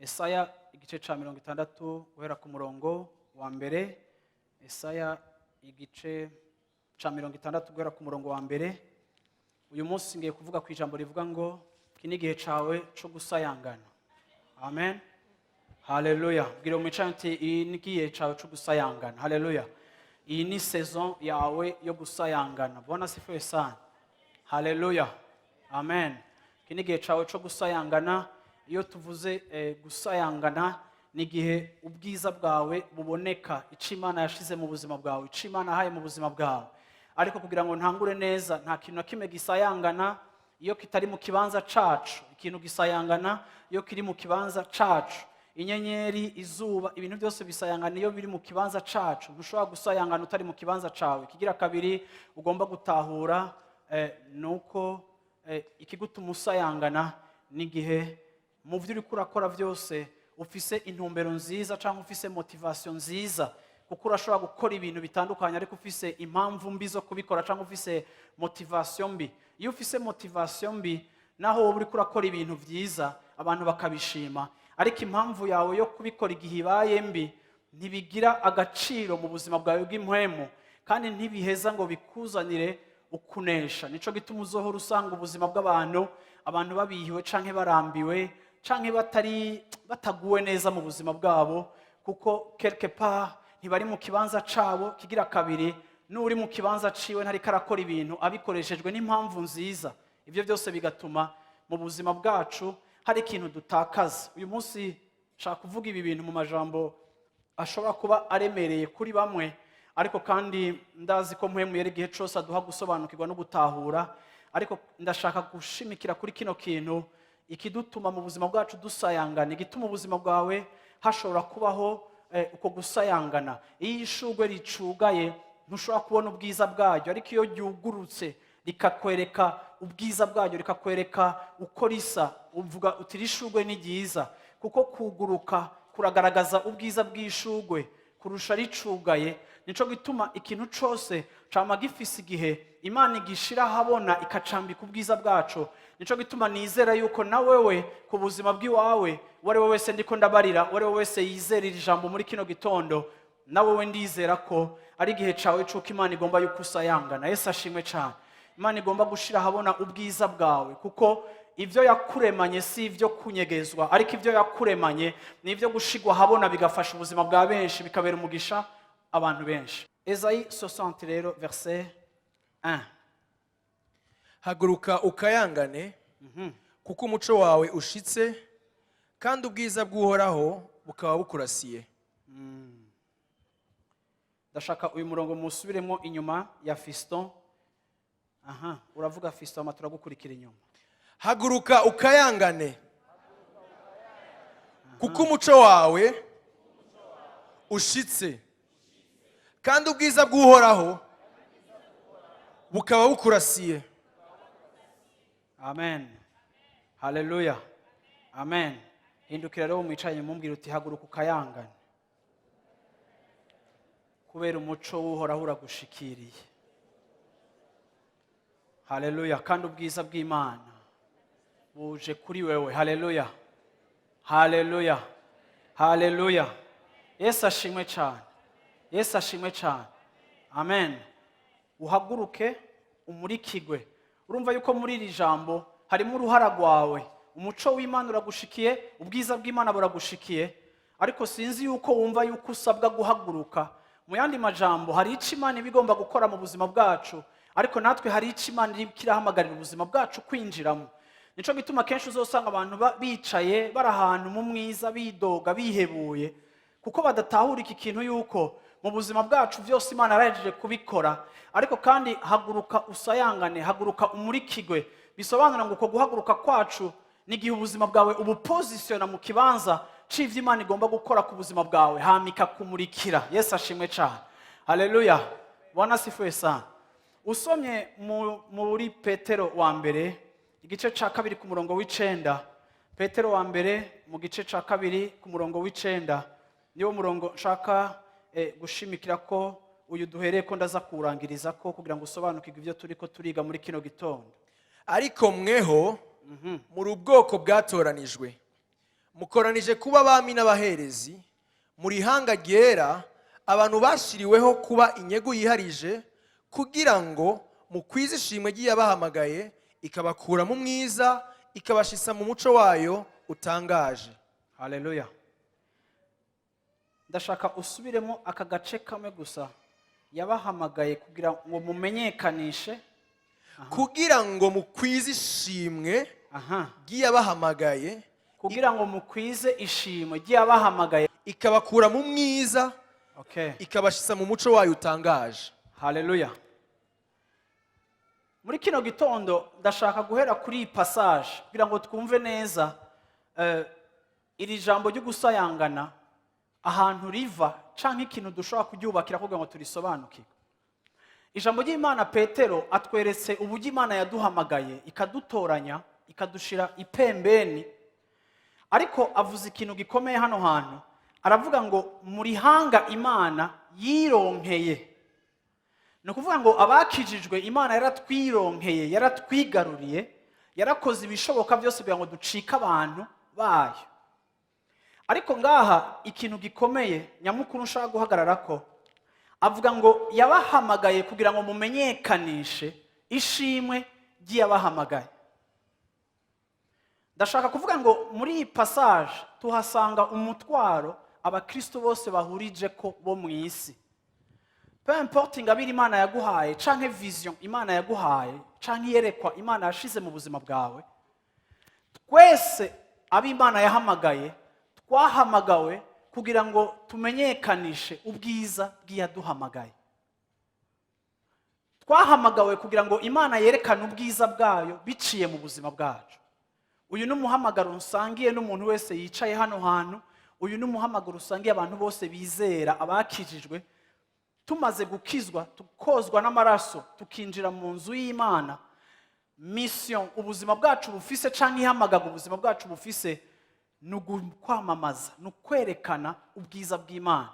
Esaya igice cya 60 guhera ku murongo wa mbere. Esaya igice cya 60 guhera ku murongo wa mbere. Uyu munsi ngiye kuvuga ku ijambo rivuga ngo iki ni igihe cyawe cyo gusayangana. Amen, haleluya. Bwira umwicaye uti: "Iyi ni igihe cyawe cyo gusayangana." Haleluya. Iyi ni saison yawe yo gusayangana. Bwana asifiwe sana. Haleluya, amen. Iki ni igihe cyawe cyo gusayangana. Iyo tuvuze gusayangana, ni igihe ubwiza bwawe buboneka, icyo Imana yashize mu buzima bwawe, icyo Imana yahaye mu buzima bwawe. Ariko kugira ngo ntangure neza, nta kintu na kimwe gisayangana iyo kitari mu kibanza cacu. Ikintu gisayangana iyo kiri mu kibanza cacu. Inyenyeri, izuba, ibintu byose bisayangana iyo biri mu kibanza cacu. Ntushobora gusayangana utari mu kibanza cawe. Ikigira kabiri ugomba gutahura ni uko ikigutuma usayangana n'igihe mu byo uriko urakora byose ufise intumbero nziza cyangwa ufise motivation nziza, kuko urashobora gukora ibintu bitandukanye ariko ufise impamvu mbi zo kubikora cyangwa ufise motivation mbi. Iyo ufise motivation mbi, naho wowe uriko urakora ibintu byiza abantu bakabishima, ariko impamvu yawe yo kubikora igihe ibaye mbi, ntibigira agaciro mu buzima bwawe bw'impwemu kandi ntibiheza ngo bikuzanire ukunesha. Nico gituma uzohora usanga ubuzima bw'abantu, abantu babihiwe canke barambiwe canke batari bataguwe neza mu buzima bwabo, kuko quelque part ntibari mu kibanza cabo. Kigira kabiri, n'uri mu kibanza ciwe ntariko arakora ibintu abikoreshejwe n'impamvu nziza. Ibyo byose bigatuma mu buzima bwacu hari ikintu dutakaza. Uyu munsi nshaka kuvuga ibi bintu mu majambo ashobora kuba aremereye kuri bamwe, ariko kandi ndazi ko Mpwemu Yera igihe cyose aduha gusobanukirwa no gutahura. Ariko ndashaka gushimikira kuri kino kintu: ikidutuma mu buzima bwacu dusayangana, igituma ubuzima bwawe hashobora kubaho uko gusayangana. Iyo ishugwe ricugaye ntushobora kubona ubwiza bwaryo, ariko iyo ryugurutse rikakwereka ubwiza bwaryo, rikakwereka uko risa, uvuga uti: "Iri shugwe ni ryiza," kuko kuguruka kuragaragaza ubwiza bw'ishugwe kurusha ricugaye. Nico gituma ikintu cose cama gifise igihe Imana igishira ahabona, ikacambika ubwiza bwaco. Nico gituma nizera yuko na wewe ku buzima bw'iwawe, uwo ari we wese ndiko ndabarira, uwo ari we wese yizera iri jambo muri kino gitondo, na wewe ndizera ko ari igihe cawe c'uko Imana igomba yuko usayangana. Yesu ashimwe cane. Imana igomba gushira ahabona ubwiza bwawe, kuko ibyo yakuremanye si ibyo kunyegezwa, ariko ibyo yakuremanye ni ibyo gushigwa ahabona, bigafasha ubuzima bwa benshi, bikabera umugisha abantu benshi. Esayi 60 rero, verset 1. Haguruka ukayangane, kuko umuco wawe ushitse kandi ubwiza bw'Uhoraho bukaba bukurasiye. Ndashaka uyu murongo musubiremo inyuma ya Fiston. Aha uravuga, Fiston, ama turagukurikira inyuma. Haguruka ukayangane, kuko umuco wawe ushitse kandi ubwiza bw'Uhoraho bukaba bukurasiye. Amen, haleluya, amen. Hindukira rero mwicaranye, mumbwira uti: "Haguruka ukayangane, kubera umuco w'Uhoraho uragushikiriye." Haleluya. Kandi ubwiza bw'Imana buje kuri wewe. Haleluya, haleluya, haleluya. Yesu ashimwe cyane, Yesu ashimwe cyane. Amen. Uhaguruke umurikigwe. Urumva yuko muri iri jambo harimo uruhara rwawe. Umuco w'Imana uragushikiye, ubwiza bw'Imana buragushikiye, ariko sinzi yuko wumva yuko usabwa guhaguruka. Mu yandi majambo, hari icyo Imana iba igomba gukora mu buzima bwacu, ariko natwe hari icyo Imana iriko irahamagarira ubuzima bwacu kwinjiramo. Nico gituma kenshi uzosanga abantu bicaye bari ahantu mu mwiza, bidoga, bihebuye, kuko badatahura iki kintu yuko mu buzima bwacu byose Imana yarahejeje kubikora. Ariko kandi haguruka usayangane, haguruka umurikigwe. Bisobanura ngo uko guhaguruka kwacu ni igihe ubuzima bwawe ubupozisiyona mu kibanza c'ivyo Imana igomba gukora ku buzima bwawe, hama ikakumurikira. Yesu ashimwe cyane, haleluya, Bwana asifiwe sana. Usomye muri Petero wa mbere igice ca 2 ku murongo w'9, Petero wa mbere mu gice ca 2 ku murongo w'9, niwo murongo nshaka gushimikira ko uyu duhereye ko ndaza kuwurangiriza ko kugira ngo usobanukirwe ibyo turi ko turiga muri kino gitondo. Ariko mweho muri ubwoko bwatoranijwe, mukoranije kuba abami n'abaherezi, muri ihanga ryera, abantu bashyiriweho kuba inyegu yiharije, kugira ngo mukwize ishimwe ry'iyabahamagaye ikabakura mu mwiza ikabashitsa mu muco wayo utangaje. Haleluya. Ndashaka usubiremo aka gace kamwe gusa: yabahamagaye kugira ngo mumenyekanishe. Kugira ngo mukwize ishimwe ry'iyabahamagaye Kugira ngo mukwize ishimwe ry'abahamagaye ikabakura mu mwiza ikabashitsa mu muco wayo utangaje. Haleluya. Muri kino gitondo ndashaka guhera kuri iyi passage kugira ngo twumve neza iri jambo ryo gusayangana ahantu riva canke ikintu dushobora kuryubakira kugira ngo turisobanukirwe. Ijambo ry'Imana, Petero atweretse uburyo Imana yaduhamagaye, ikadutoranya, ikadushira ipembeni. Ariko avuze ikintu gikomeye hano hantu, aravuga ngo muri hanga Imana yironkeye. Ni ukuvuga ngo abakijijwe Imana yaratwironkeye, yaratwigaruriye, yarakoze ibishoboka byose kugira ngo ducike abantu bayo. Ariko ngaha ikintu gikomeye nyamukuru nshaka guhagarara ko, avuga ngo yabahamagaye kugira ngo mumenyekanishe ishimwe ry'iyabahamagaye. Ndashaka kuvuga ngo muri iyi passage tuhasanga umutwaro abakristo bose bahurije ko bo mu isi. Peu importe ingabire Imana yaguhaye canke vision Imana yaguhaye canke iyerekwa Imana yashize mu buzima bwawe, twese abo Imana yahamagaye twahamagawe kugira ngo tumenyekanishe ubwiza bw'iyaduhamagaye. Twahamagawe kugira ngo Imana yerekane ubwiza bwayo biciye mu buzima bwacu. Uyu ni umuhamagaro nsangiye n'umuntu wese yicaye hano hantu. Uyu ni umuhamagaro usangiye abantu bose bizera, abakijijwe. Tumaze gukizwa, tukozwa n'amaraso, tukinjira mu nzu y'Imana, mission ubuzima bwacu bufise canke ihamagaga ubuzima bwacu bufise ni ukwamamaza, ni ukwerekana ubwiza bw'Imana,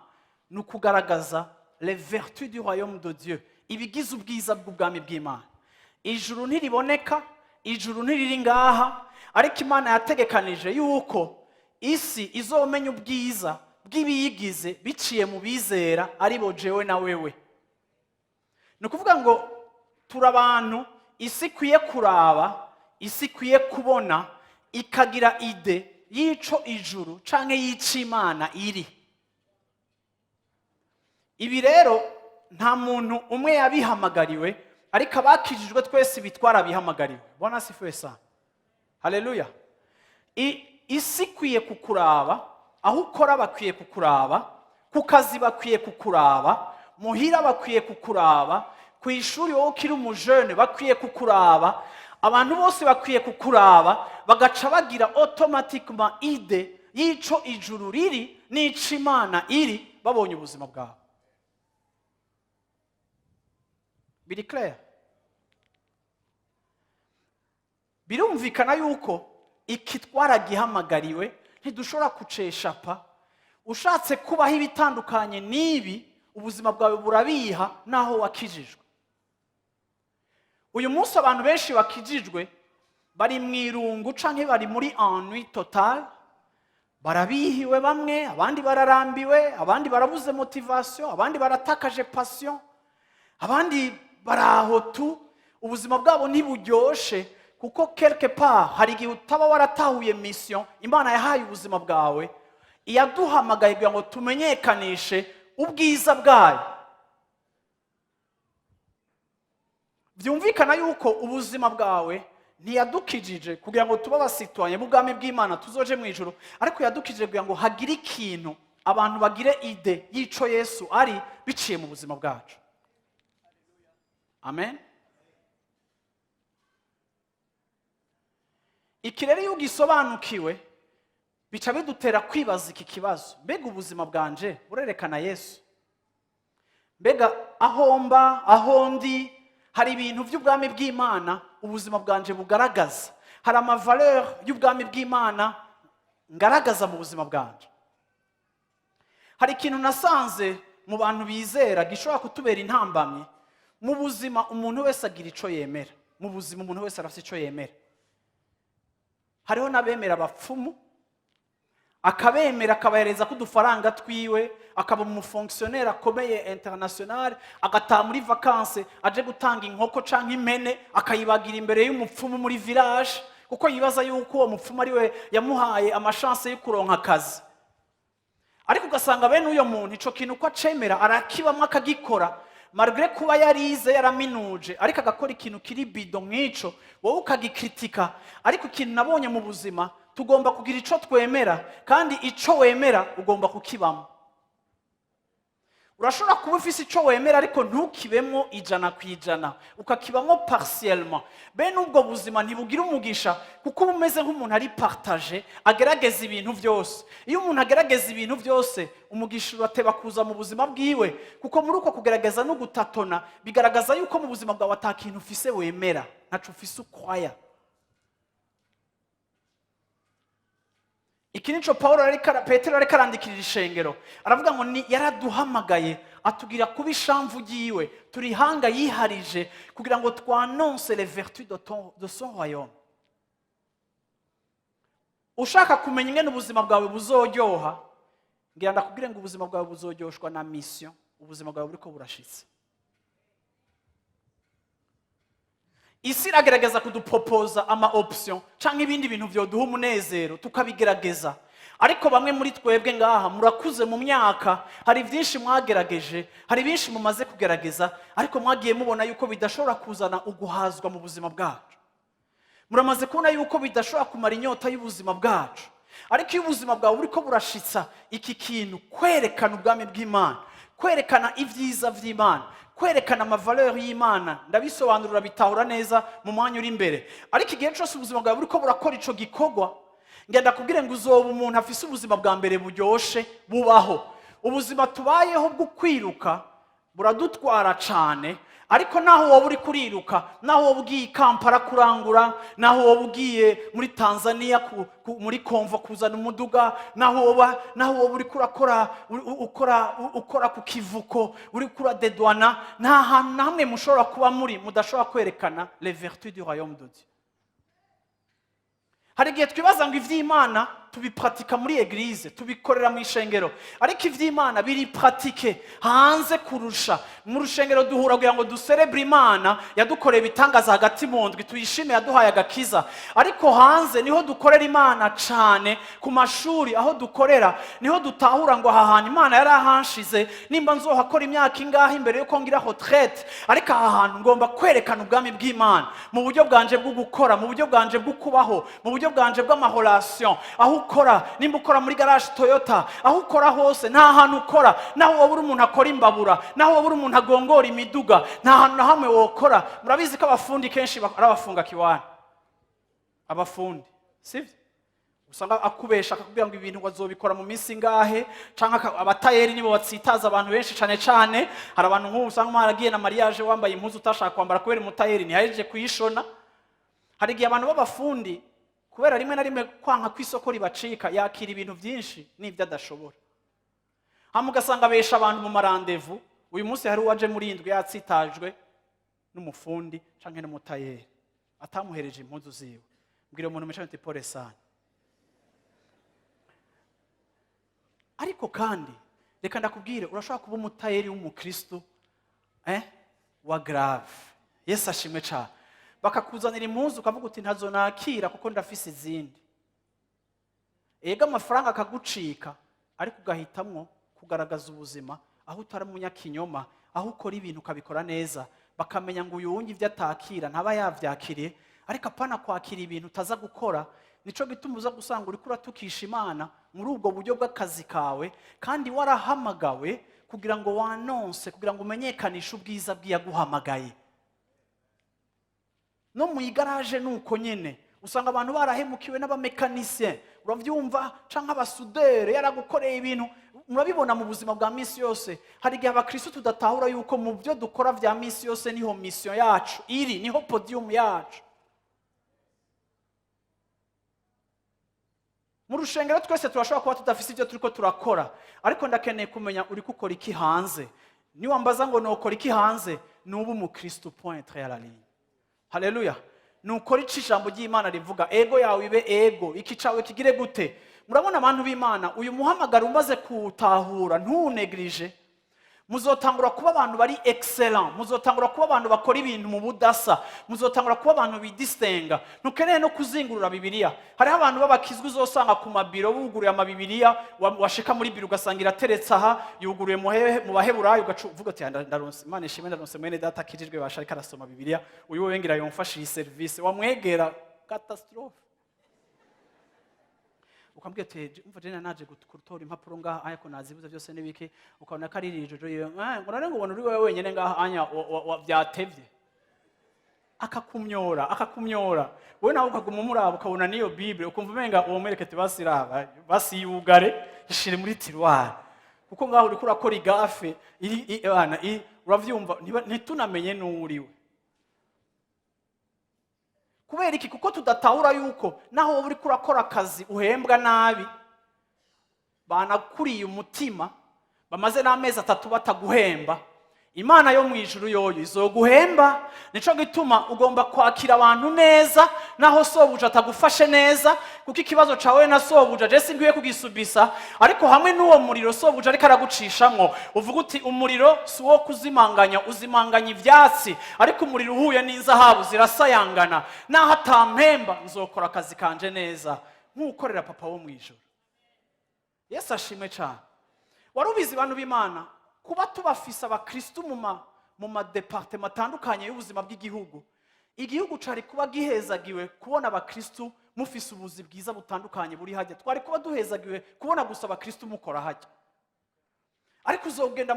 ni ukugaragaza les vertus du royaume de Dieu, ibigize ubwiza bw'ubwami bw'Imana. Ijuru ntiriboneka, ijuru ntiriri ngaha, ariko Imana yategekanije yuko isi izomenya ubwiza bw'ibiyigize biciye mu bizera, ari bo jewe na wewe. Ni ukuvuga ngo turi abantu isi ikwiye kuraba, isi ikwiye kubona, ikagira idée y'ico ijuru canke y'ico Imana iri. Ibi rero nta muntu umwe yabihamagariwe, ariko abakijijwe twese ibi twarabihamagariwe. Bwana asifiwe sana, haleluya. Isi ikwiye kukuraba, aho ukora bakwiye kukuraba, ku kazi bakwiye kukuraba, muhira bakwiye kukuraba, ku ishuri wowe ukiri umujene bakwiye kukuraba. Abantu bose bakwiye kukuraba, bagaca bagira automatiquement idée y'ico ijuru riri n'ico Imana iri babonye ubuzima bwawe. Biri clair, birumvikana yuko iki twaragihamagariwe, ntidushobora kuceshapa. Ushatse kubaho ibitandukanye n'ibi, ubuzima bwawe burabiha n'aho wakijijwe. Uyu munsi abantu benshi bakijijwe bari mu irungu canke bari muri ennui total. Barabihiwe bamwe, abandi bararambiwe, abandi barabuze motivation, abandi baratakaje passion, abandi baraho tu, ubuzima bwabo ntiburyoshe, kuko quelque part hari igihe utaba waratahuye mission Imana yahaye ubuzima bwawe, iyaduhamagaye kugira ngo tumenyekanishe ubwiza bwayo. Byumvikana yuko ubuzima bwawe ntiyadukijije kugira ngo tube abasitwanye b'ubwami bw'Imana, tuzoje mu ijuru, ariko yadukijije kugira ngo hagire ikintu abantu bagire idée y'ico Yesu ari biciye mu buzima bwacu. Amen. Iki rero iyo ugisobanukiwe, bica bidutera kwibaza iki kibazo: mbega ubuzima bwanje burerekana Yesu? Mbega aho mba, aho ndi, hari ibintu by'ubwami bw'Imana ubuzima bwanje bugaragaza? Hari ama valeurs y'ubwami bw'Imana ngaragaza mu buzima bwanje? Hari ikintu nasanze mu bantu bizera gishobora kutubera intambamyi mu buzima. Umuntu wese agira icyo yemera mu buzima, umuntu wese arafite icyo yemera. Hariho n'abemera abapfumu, akabemera, akabahereza ko udufaranga twiwe, akaba umu fonctionnaire akomeye international, agataha muri vacances aje gutanga inkoko canke impene, akayibagira imbere y'umupfumu muri village, kuko yibaza yuko uwo mupfumu ari we yamuhaye ama chances yo kuronka akazi. Ariko ugasanga bene uyo muntu, ico kintu uko acemera arakibamwo, akagikora malgré kuba yarize, yaraminuje, ariko agakora ikintu kiri bidon nk'ico, wowe ukagikritika. Ariko ikintu nabonye mu buzima, tugomba kugira ico twemera, kandi ico wemera ugomba kukibamo. Urashobora kuba ufise ico wemera ariko ntukibemo 100%, ukakibamo partiellement. Bene ubwo buzima ntibugira umugisha, kuko uba umeze nk'umuntu ari partagé, agerageza ibintu byose. Iyo umuntu agerageza ibintu byose, umugisha urateba kuza mu buzima bwiwe, kuko muri uko kugerageza no gutatona bigaragaza yuko mu buzima bwawe ata kintu ufise wemera, ntaco ufise ukwaya. Iki nico Paulo Petero ariko arandikirira ishengero, aravuga ngo ni yaraduhamagaye atugira kuba ishamvu ryiwe, turi ihanga yiharije kugira ngo twanonse les vertus de son royaume. Ushaka kumenya ingene ubuzima bwawe buzoryoha, ngira ndakubwire ngo ubuzima bwawe buzoryoshwa na mission ubuzima bwawe buriko burashitse. Isi iragerageza kudupropoza ama option canke ibindi bintu vyoduha umunezero, tukabigerageza. Ariko bamwe muri twebwe ngaha murakuze mu myaka, hari byinshi mwagerageje, hari byinshi mumaze kugerageza, ariko mwagiye mubona yuko bidashobora kuzana uguhazwa mu buzima bwacu. Muramaze kubona yuko bidashobora kumara inyota y'ubuzima bwacu. Ariko iyo ubuzima bwawe buriko burashitsa iki kintu, kwerekana ubwami bw'Imana, kwerekana ibyiza by'Imana, kwerekana ama valeurs y'Imana, ndabisobanurira bitahura neza mu mwanya uri imbere. Ariko igihe cyose ubuzima bwawe buriko burakora ico gikorwa, ngenda kubwire ngo uzoba umuntu afise ubuzima bwa mbere buryoshe bubaho. Ubuzima tubayeho bwo kwiruka buradutwara cane, ariko naho woba uri kuriruka, naho woba ugiye i Kampala kurangura, naho woba ugiye muri Tanzania muri convoi kuzana umuduga, naho woba uri kurakora ukora ukora ku kivuko, uri kuradedwana, nta hantu na hamwe mushobora kuba muri mudashobora kwerekana les vertus du royaume de Dieu. Hari igihe twibaza ngo iby'Imana tubipratika muri église, tubikorera mu ishengero, ariko iby'Imana biri pratique hanze kurusha mu rushengero. Duhura kugira ngo duserebure Imana yadukoreye ibitangaza hagati mu ndwi, tuyishime yaduhaye agakiza, ariko hanze niho dukorera Imana cane. Ku mashuri aho dukorera niho dutahura ngo aha hantu Imana yari ahanshize, nimba nzohakora imyaka ingahe imbere yuko ngira retraite, ariko aha hantu ngomba kwerekana ubwami bw'Imana mu buryo bwanje bwo gukora, mu buryo bwanje bwo kubaho, mu buryo bwanje bw'ama relations. Aho ukora, nimba ukora muri garage Toyota, aho ukora hose, nta hantu ukora, naho wowe uri umuntu akora imbabura, naho wowe uri umuntu agongora imiduga, nta hantu na hamwe wokora. Murabizi ko abafundi kenshi ari abafunga kiwani, abafundi sivyo? Usanga akubesha, akakubwira ngo ibintu bazobikora mu minsi ingahe, canke abatayeri nibo batsitaza abantu benshi cane cane. Hari abantu nk'ubu usanga mwaragiye na mariage wambaye impuzu utashaka kwambara kubera umutayeri ntiyahejeje kuyishona. Hari igihe abantu b'abafundi, kubera rimwe na rimwe kwanka kw'isoko ribacika, yakira ibintu byinshi n'ibyo adashobora, hama ugasanga abesha abantu mu ma rendez-vous. Uyu munsi hari uwaje muri indwi yatsitajwe n'umufundi canke n'umutayeri atamuhereje impuzu ziwe. Mbwira umuntu mwicaye uti: "Pole sana." Ariko kandi reka ndakubwire, urashobora kuba umutayeri w'umukristo wa grave. Yesu ashimwe cyane. Bakakuzanira impuzu ukavuga uti: "Ntazo nakira kuko ndafise izindi." Ega amafaranga akagucika, ariko ugahitamwo kugaragaza ubuzima aho utari umunyakinyoma, aho ukora ibintu ukabikora neza, bakamenya ngo uyu wundi ibyo atakira ntaba yavyakiriye. Ariko apana kwakira ibintu utaza gukora. Nico gituma uza gusanga uriko uratukisha Imana muri ubwo buryo bw'akazi kawe, kandi warahamagawe kugira ngo wanonse, kugira ngo umenyekanishe ubwiza bw'iyaguhamagaye. No mu igaraje ni uko nyene. Usanga abantu barahemukiwe n'abamécaniciens, uravyumva, canke abasoudeurs, yaragukoreye ibintu. Murabibona mu buzima bwa misi yose. Hari igihe abakristo tudatahura yuko mu byo dukora vya misi yose niho mission yacu iri, niho podium yacu. Mu rushengero twese turashobora kuba tudafise ibyo turiko turakora, ariko ndakeneye kumenya uri gukora iki hanze. Niwambaza ngo nokora iki hanze, nuba umukristo, point trait à la ligne. Haleluya! Nukora ico ijambo ry'Imana rivuga, ego yawe ibe ego, iki cawe kigire gute. Murabona, abantu b'Imana, uyu muhamagaro umaze kuwutahura, ntuwunéglige. Muzotangura kuba abantu bari excellent, muzotangura kuba abantu bakora ibintu mu budasa, muzotangura kuba abantu bidistinga. Ntukeneye no kuzingurura Bibiliya. Hariho abantu b'abakizwa uzosanga ku mabiro buguruye amabibiriya, washika muri biro ugasanga irateretse aha, yuguruye mu Baheburayo, ugaca uvuga uti: "Ndaronse, Imana ishimwe, ndaronse mwene data akijijwe basha ariko arasoma Bibiliya. Uyu wewe ngira yomfashe iyi service." Wamwegera, catastrophe. Ukambwira ati: "Umva, jena naje gutora impapuro ngaha aya ko nazibuze byose n'ibiki." Ukabona ko ari irijojo yiwe, ngo none ngo ubona uri wewe wenyine ngaha anya byatevye. Akakumyora, akakumyora, wowe nawe ukaguma umuraba, ukabona n'iyo Bible, ukumva umenga uwo mwereke ati: "Basiraba, basi yugare, ishire muri tiroir, kuko ngaho uriko urakora igaffe iri bana uravyumva, ntitunamenye n'uwuriwe." Kubera iki? Kuko tudatahura yuko naho wowe uriko urakora akazi uhembwa nabi, banakuriye umutima, bamaze n'amezi 3 bataguhemba, Imana yo mu ijuru yoyo izoguhemba. Nico gituma ugomba kwakira abantu neza naho sobuja atagufashe neza, kuko ikibazo cawe na sobuja je sinkwiye kugisubisa. Ariko hamwe n'uwo muriro sobuja ariko aragucishamwo, uvuga uti: "Umuriro si uwo kuzimanganya, uzimanganya ivyatsi, ariko umuriro uhuye n'inzahabu zirasayangana. Naho atampemba, nzokora akazi kanje neza nk'ukorera Papa wo mu ijuru." Yesu ashimwe cyane. Wari ubizi, bantu b'Imana, kuba tubafise abakristu mu madépartements atandukanye y'ubuzima bw'igihugu, igihugu cari kuba gihezagiwe kubona abakristu mufise ubuzi bwiza butandukanye buri hajya. Twari kuba duhezagiwe kubona gusa abakristu mukora hajya. Ariko uzogenda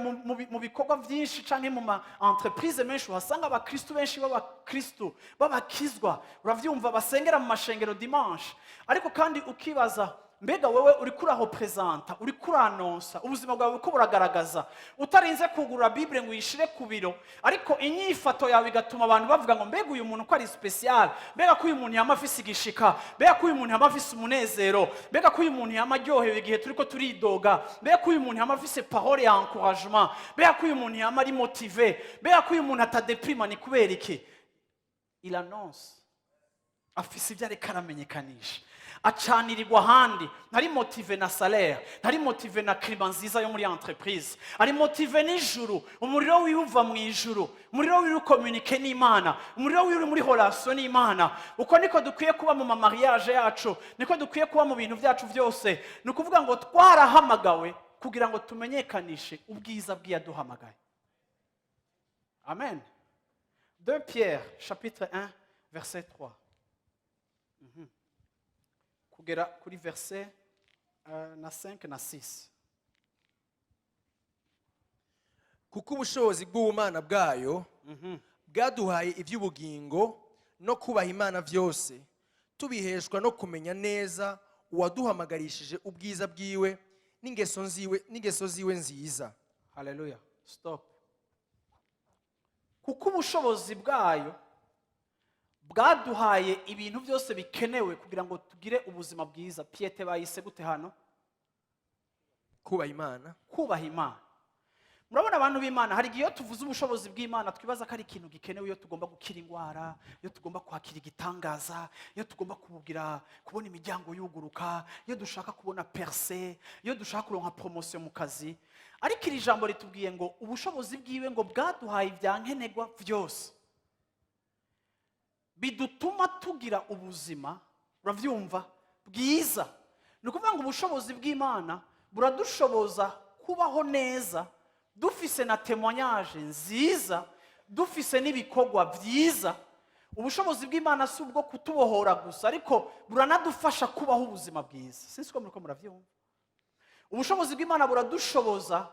mu bikorwa byinshi canke mu ma entreprise menshi, uhasanga abakristu benshi b'abakristu b'abakizwa, uravyumva, basengera mu mashengero dimanche. Ariko kandi ukibaza: mbega wewe uriko urareprésenta, uriko uranonsa, ubuzima bwawe buriko buragaragaza, utarinze kugurura Bible ngo uyishire ku biro, ariko inyifato yawe igatuma abantu bavuga ngo: "Mbega uyu muntu ko ari spécial, mbega ko uyu muntu yama afise igishika, mbega ko uyu muntu yama afise umunezero, mbega ko uyu muntu yama aryohewe igihe turiko turidoga, mbega ko uyu muntu yama afise parole ya encouragement, mbega ko uyu muntu yama ari motivé, mbega ko uyu muntu atadéprima, ni kubera iki?" Il annonce, afise ibyo ariko aramenyekanisha, acanirirwa ahandi. Ntari motivé na salaire, ntari motivé na climat nziza yo muri entreprise, ari motivé n'ijuru. Umuriro wiwe uva mu ijuru, umuriro wiwe ucommunique n'Imana, umuriro wiwe uri muri relation n'Imana. Uko niko dukwiye kuba mu mamariage yacu, niko dukwiye kuba mu bintu byacu byose. Ni ukuvuga ngo twarahamagawe kugira ngo tumenyekanishe ubwiza bw'iyaduhamagaye. Amen. 2 Pierre chapitre 1 verset 3 kugera kuri verset na 5 na 6. Kuko ubushobozi bw'ubumana bwayo bwaduhaye iby'ubugingo no kubaha Imana byose, tubiheshwa no kumenya neza uwaduhamagarishije ubwiza bwiwe n'ingeso ziwe nziza. Haleluya! Stop. Kuko ubushobozi bwayo bwaduhaye ibintu byose bikenewe kugira ngo tugire ubuzima bwiza. Piété bayise gute hano? Kubaha Imana. Kubaha Imana. Murabona, abantu b'Imana, hari igihe iyo tuvuze ubushobozi bw'Imana twibaza ko ari ikintu gikenewe iyo tugomba gukira indwara, iyo tugomba kwakira igitangaza, iyo tugomba kugira kubona imiryango yuguruka, iyo dushaka kubona percée, iyo dushaka kuronka promotion mu kazi. Ariko iri jambo ritubwiye ngo ubushobozi bwiwe ngo bwaduhaye ibya nkenerwa byose bidutuma tugira ubuzima, urabyumva, bwiza. Ni ukuvuga ngo ubushobozi bw'Imana buradushoboza kubaho neza, dufise na témoignage nziza, dufise n'ibikorwa byiza. Ubushobozi bw'Imana si ubwo kutubohora gusa, ariko buranadufasha kubaho ubuzima bwiza. Sinzi ko muriko murabyumva. Ubushobozi bw'Imana buradushoboza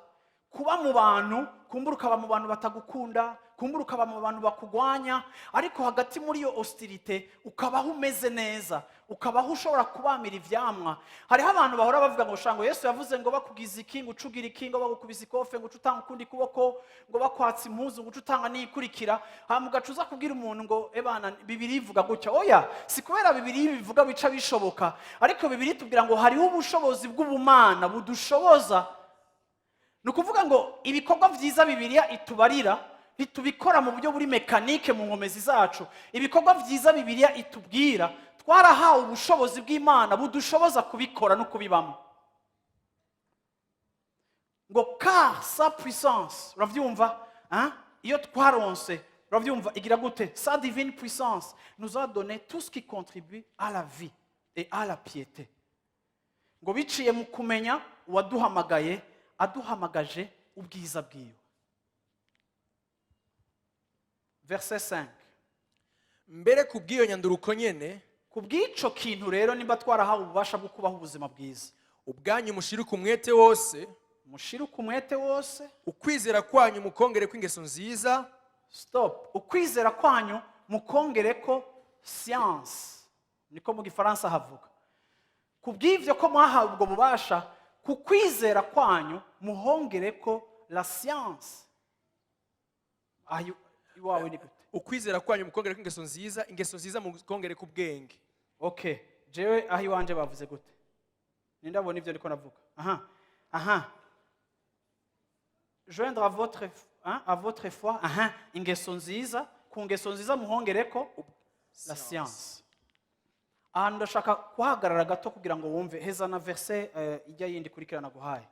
Kuba mu bantu, kumbura ukaba mu bantu batagukunda, kumbura ukaba mu bantu bakugwanya, ariko hagati muri iyo hostilité ukabaho umeze neza, ukabaho ushobora kubamira ivyamwa. Hariho abantu bahora bavuga ngo shango Yesu yavuze ngo bakugize iki, ngo ucugira iki, ngo bagukubise ikofe ngo uce utanga ukundi kuboko, ngo bakwatsa impuzu ngo uce utanga n'iyikurikira. Hama ugaca uza kubwira umuntu ngo ebana, Bibiri ivuga gutya. Oya, si kubera Bibiri bivuga bica bishoboka, ariko Bibiri tubwira ngo hariho ubushobozi bw'ubumana budushoboza. Ni ukuvuga ngo ibikorwa byiza Bibiliya itubarira ntitubikora mu buryo buri mécanique, mu nkomezi zacu. Ibikorwa byiza Bibiliya itubwira, twarahawe ubushobozi bw'Imana budushoboza kubikora no kubibamo. Ngo car sa puissance, urabyumva, hein? Iyo twaronse, urabyumva, igira gute? Sa divine puissance nous a donné tout ce qui contribue à la vie et à la piété, ngo biciye mu kumenya uwaduhamagaye aduhamagaje ubwiza bwiwe. Verset 5. Mbere ku bw'iyo nyanduruko nyene, Ku bw'ico kintu rero, nimba twarahawe ububasha bwo kubaho ubuzima bwiza, ubwanyu mushirike umwete wose, mushiruke umwete wose, ukwizera kwanyu mukongere kw'ingeso nziza. Stop. Ukwizera kwanyu mukongere ko science, niko mu Gifaransa havuga. Ku bw'ivyo ko mwahawe ubwo bubasha, ku kwizera kwanyu muhongere ko la science. Aha iwawe ni gute? Ukwizera kwanyu mukongere kw'ingeso nziza, ingeso nziza mukongere k'ubwenge. Okay, jewe aho iwanje bavuze gute? Nindabona ivyo ndiko navuga. Aha joindre à votre, hein, à votre foi, aha, ingeso nziza, ku ngeso nziza muhongereko la science. Ahantu ndashaka kuhagarara gato kugira ngo wumve heza na verset ijya yindi ikurikirana guhaye.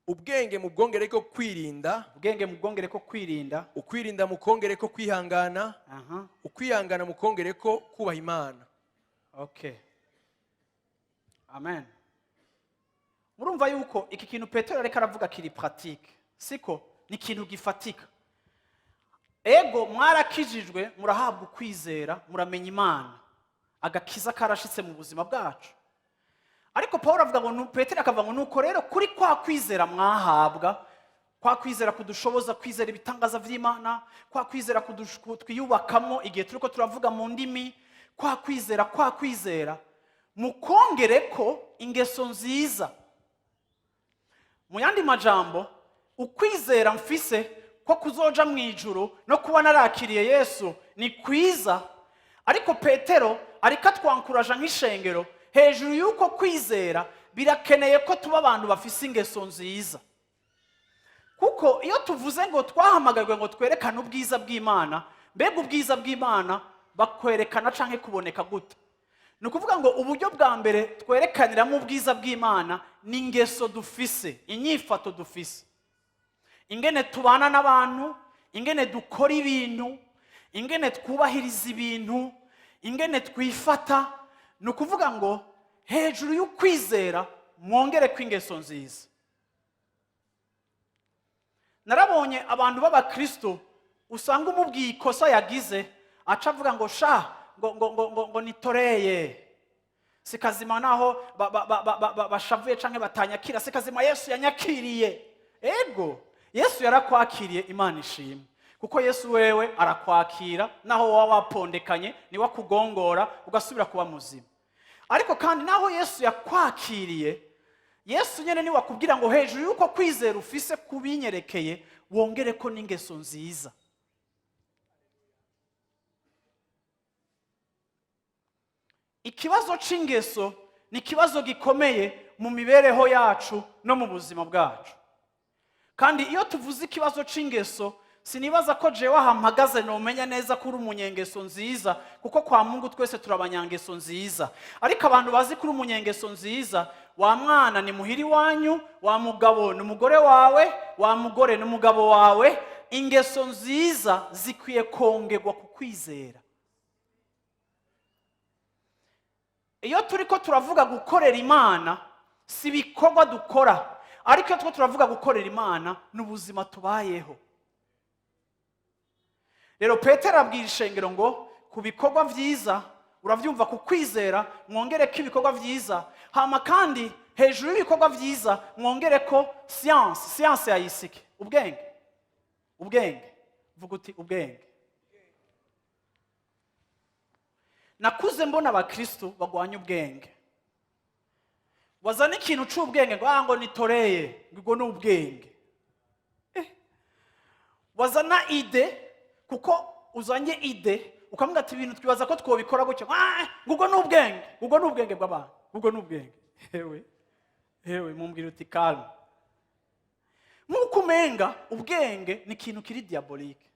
Ubwenge mubwongere ko kwirinda, Ubwenge mubwongere ko kwirinda, ukwirinda mukongere ko kwihangana, ukwihangana mukongere ko kubaha Imana. Okay, amen. Murumva yuko iki kintu Petero ariko aravuga kiri pratique, siko? Ni ikintu gifatika. Ego, mwarakijijwe, murahabwa ukwizera, muramenya Imana, agakiza karashitse mu buzima bwacu. Ariko Paul avuga ngo Petero akavuga ngo nuko rero kuri kwa kwizera mwahabwa, kwa kwizera kudushoboza kwizera ibitangaza by'Imana, kwa kwizera twiyubakamo igihe turiko turavuga mu ndimi, kwa kwizera mukongere ko ingeso nziza. Mu yandi majambo, ukwizera mfise ko kuzoja mu ijuru no kuba narakiriye Yesu ni kwiza, ariko Petero ariko atwankuraja nk'ishengero, hejuru y'uko kwizera birakeneye ko tuba abantu bafise ingeso nziza. Kuko iyo tuvuze ngo twahamagajwe ngo twerekane ubwiza bw'Imana, mbega ubwiza bw'Imana bakwerekana canke kuboneka gute? Ni ukuvuga ngo uburyo bwa mbere twerekaniramo ubwiza bw'Imana ni ingeso dufise, inyifato dufise, ingene tubana n'abantu, ingene dukora ibintu, ingene twubahiriza ibintu, ingene twifata. Ni ukuvuga ngo hejuru y'ukwizera mwongere kw'ingeso nziza. Narabonye abantu b'abakristo usanga umubwiye ikosa yagize aca avuga ngo sha, ngo nitoreye, si kazima, naho bashavuye canke batanyakira, si kazima, Yesu yanyakiriye. Ego, Yesu yarakwakiriye, Imana ishimwe, kuko Yesu wewe arakwakira naho waba wapondekanye, niwe akugongora ugasubira kuba muzima. Ariko kandi naho Yesu yakwakiriye, Yesu nyine niwe akubwira ngo hejuru y'uko kwizera ufise kubinyerekeye, wongere ko n'ingeso nziza. Ikibazo c'ingeso ni ikibazo gikomeye mu mibereho yacu no mu buzima bwacu. Kandi iyo tuvuze ikibazo c'ingeso, sinibaza ko jewe aha mpagaze nomenya neza ko uri umunyengeso nziza, kuko kwa Mungu twese turi abanyangeso nziza. Ariko abantu bazi ko uri umunyengeso nziza, wa mwana ni muhiri wanyu, wa mugabo ni umugore wawe, wa mugore ni umugabo wawe. Ingeso nziza zikwiye kongerwa ku kwizera. Iyo turiko turavuga gukorera Imana, si ibikorwa dukora, ariko iyo turiko turavuga gukorera Imana ni ubuzima tubayeho. Rero Petero abwira ishengero ngo ku bikorwa vyiza Urabyumva? Ku kwizera mwongere ko ibikorwa byiza, hama kandi hejuru y'ibikorwa byiza mwongere ko science. Science yayisike ubwenge. Ubwenge, vuga uti ubwenge. Nakuze mbona abakristo bagwanya ubwenge. Wazana ikintu c'ubwenge ngo ah, ngo nitoreye, ngo ubwo ni ubwenge. Wazana idée, kuko uzanye idée ukavuga ati ibintu twibaza ko twobikora gutyo, ah, ngo ubwo ni ubwenge, ubwo ni ubwenge bw'abantu, ubwo ni ubwenge. Hewe hewe, mumbwira uti calme. Nk'uko umenga ubwenge ni ikintu kiri diabolique.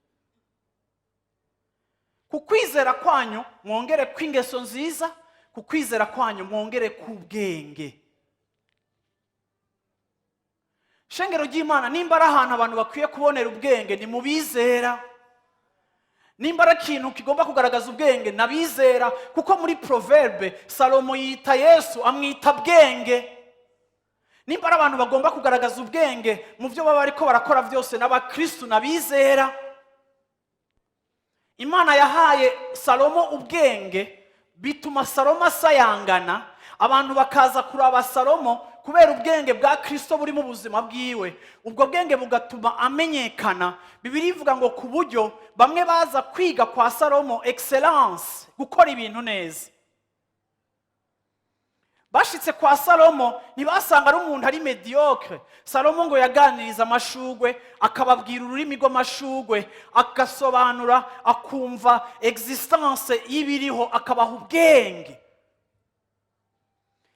Ku kwizera kwanyu mwongere kw'ingeso nziza, ku kwizera kwanyu mwongere k'ubwenge. Shengero ry'Imana, nimba ari ahantu abantu bakwiye kubonera ubwenge, ni mu bizera. Nimba ari ikintu kigomba kugaragaza ubwenge, n'abizera, kuko muri Proverbe Salomo yita Yesu, amwita bwenge. Nimba ari abantu bagomba kugaragaza ubwenge mu byo baba bariko barakora byose, n'abakristu, n'abizera. Imana yahaye Salomo ubwenge, bituma Salomo asayangana, abantu bakaza kuraba Salomo kubera ubwenge bwa Kristo buri mu buzima bwiwe. Ubwo bwenge bugatuma amenyekana. Bibiliya ivuga ngo ku buryo bamwe baza kwiga kwa Salomo excellence, gukora ibintu neza. Bashitse kwa Salomo ntibasanga ari umuntu ari médiocre. Salomo ngo yaganiriza amashugwe, akababwira ururimi rw'amashugwe, agasobanura, akumva existence y'ibiriho, akabaha ubwenge.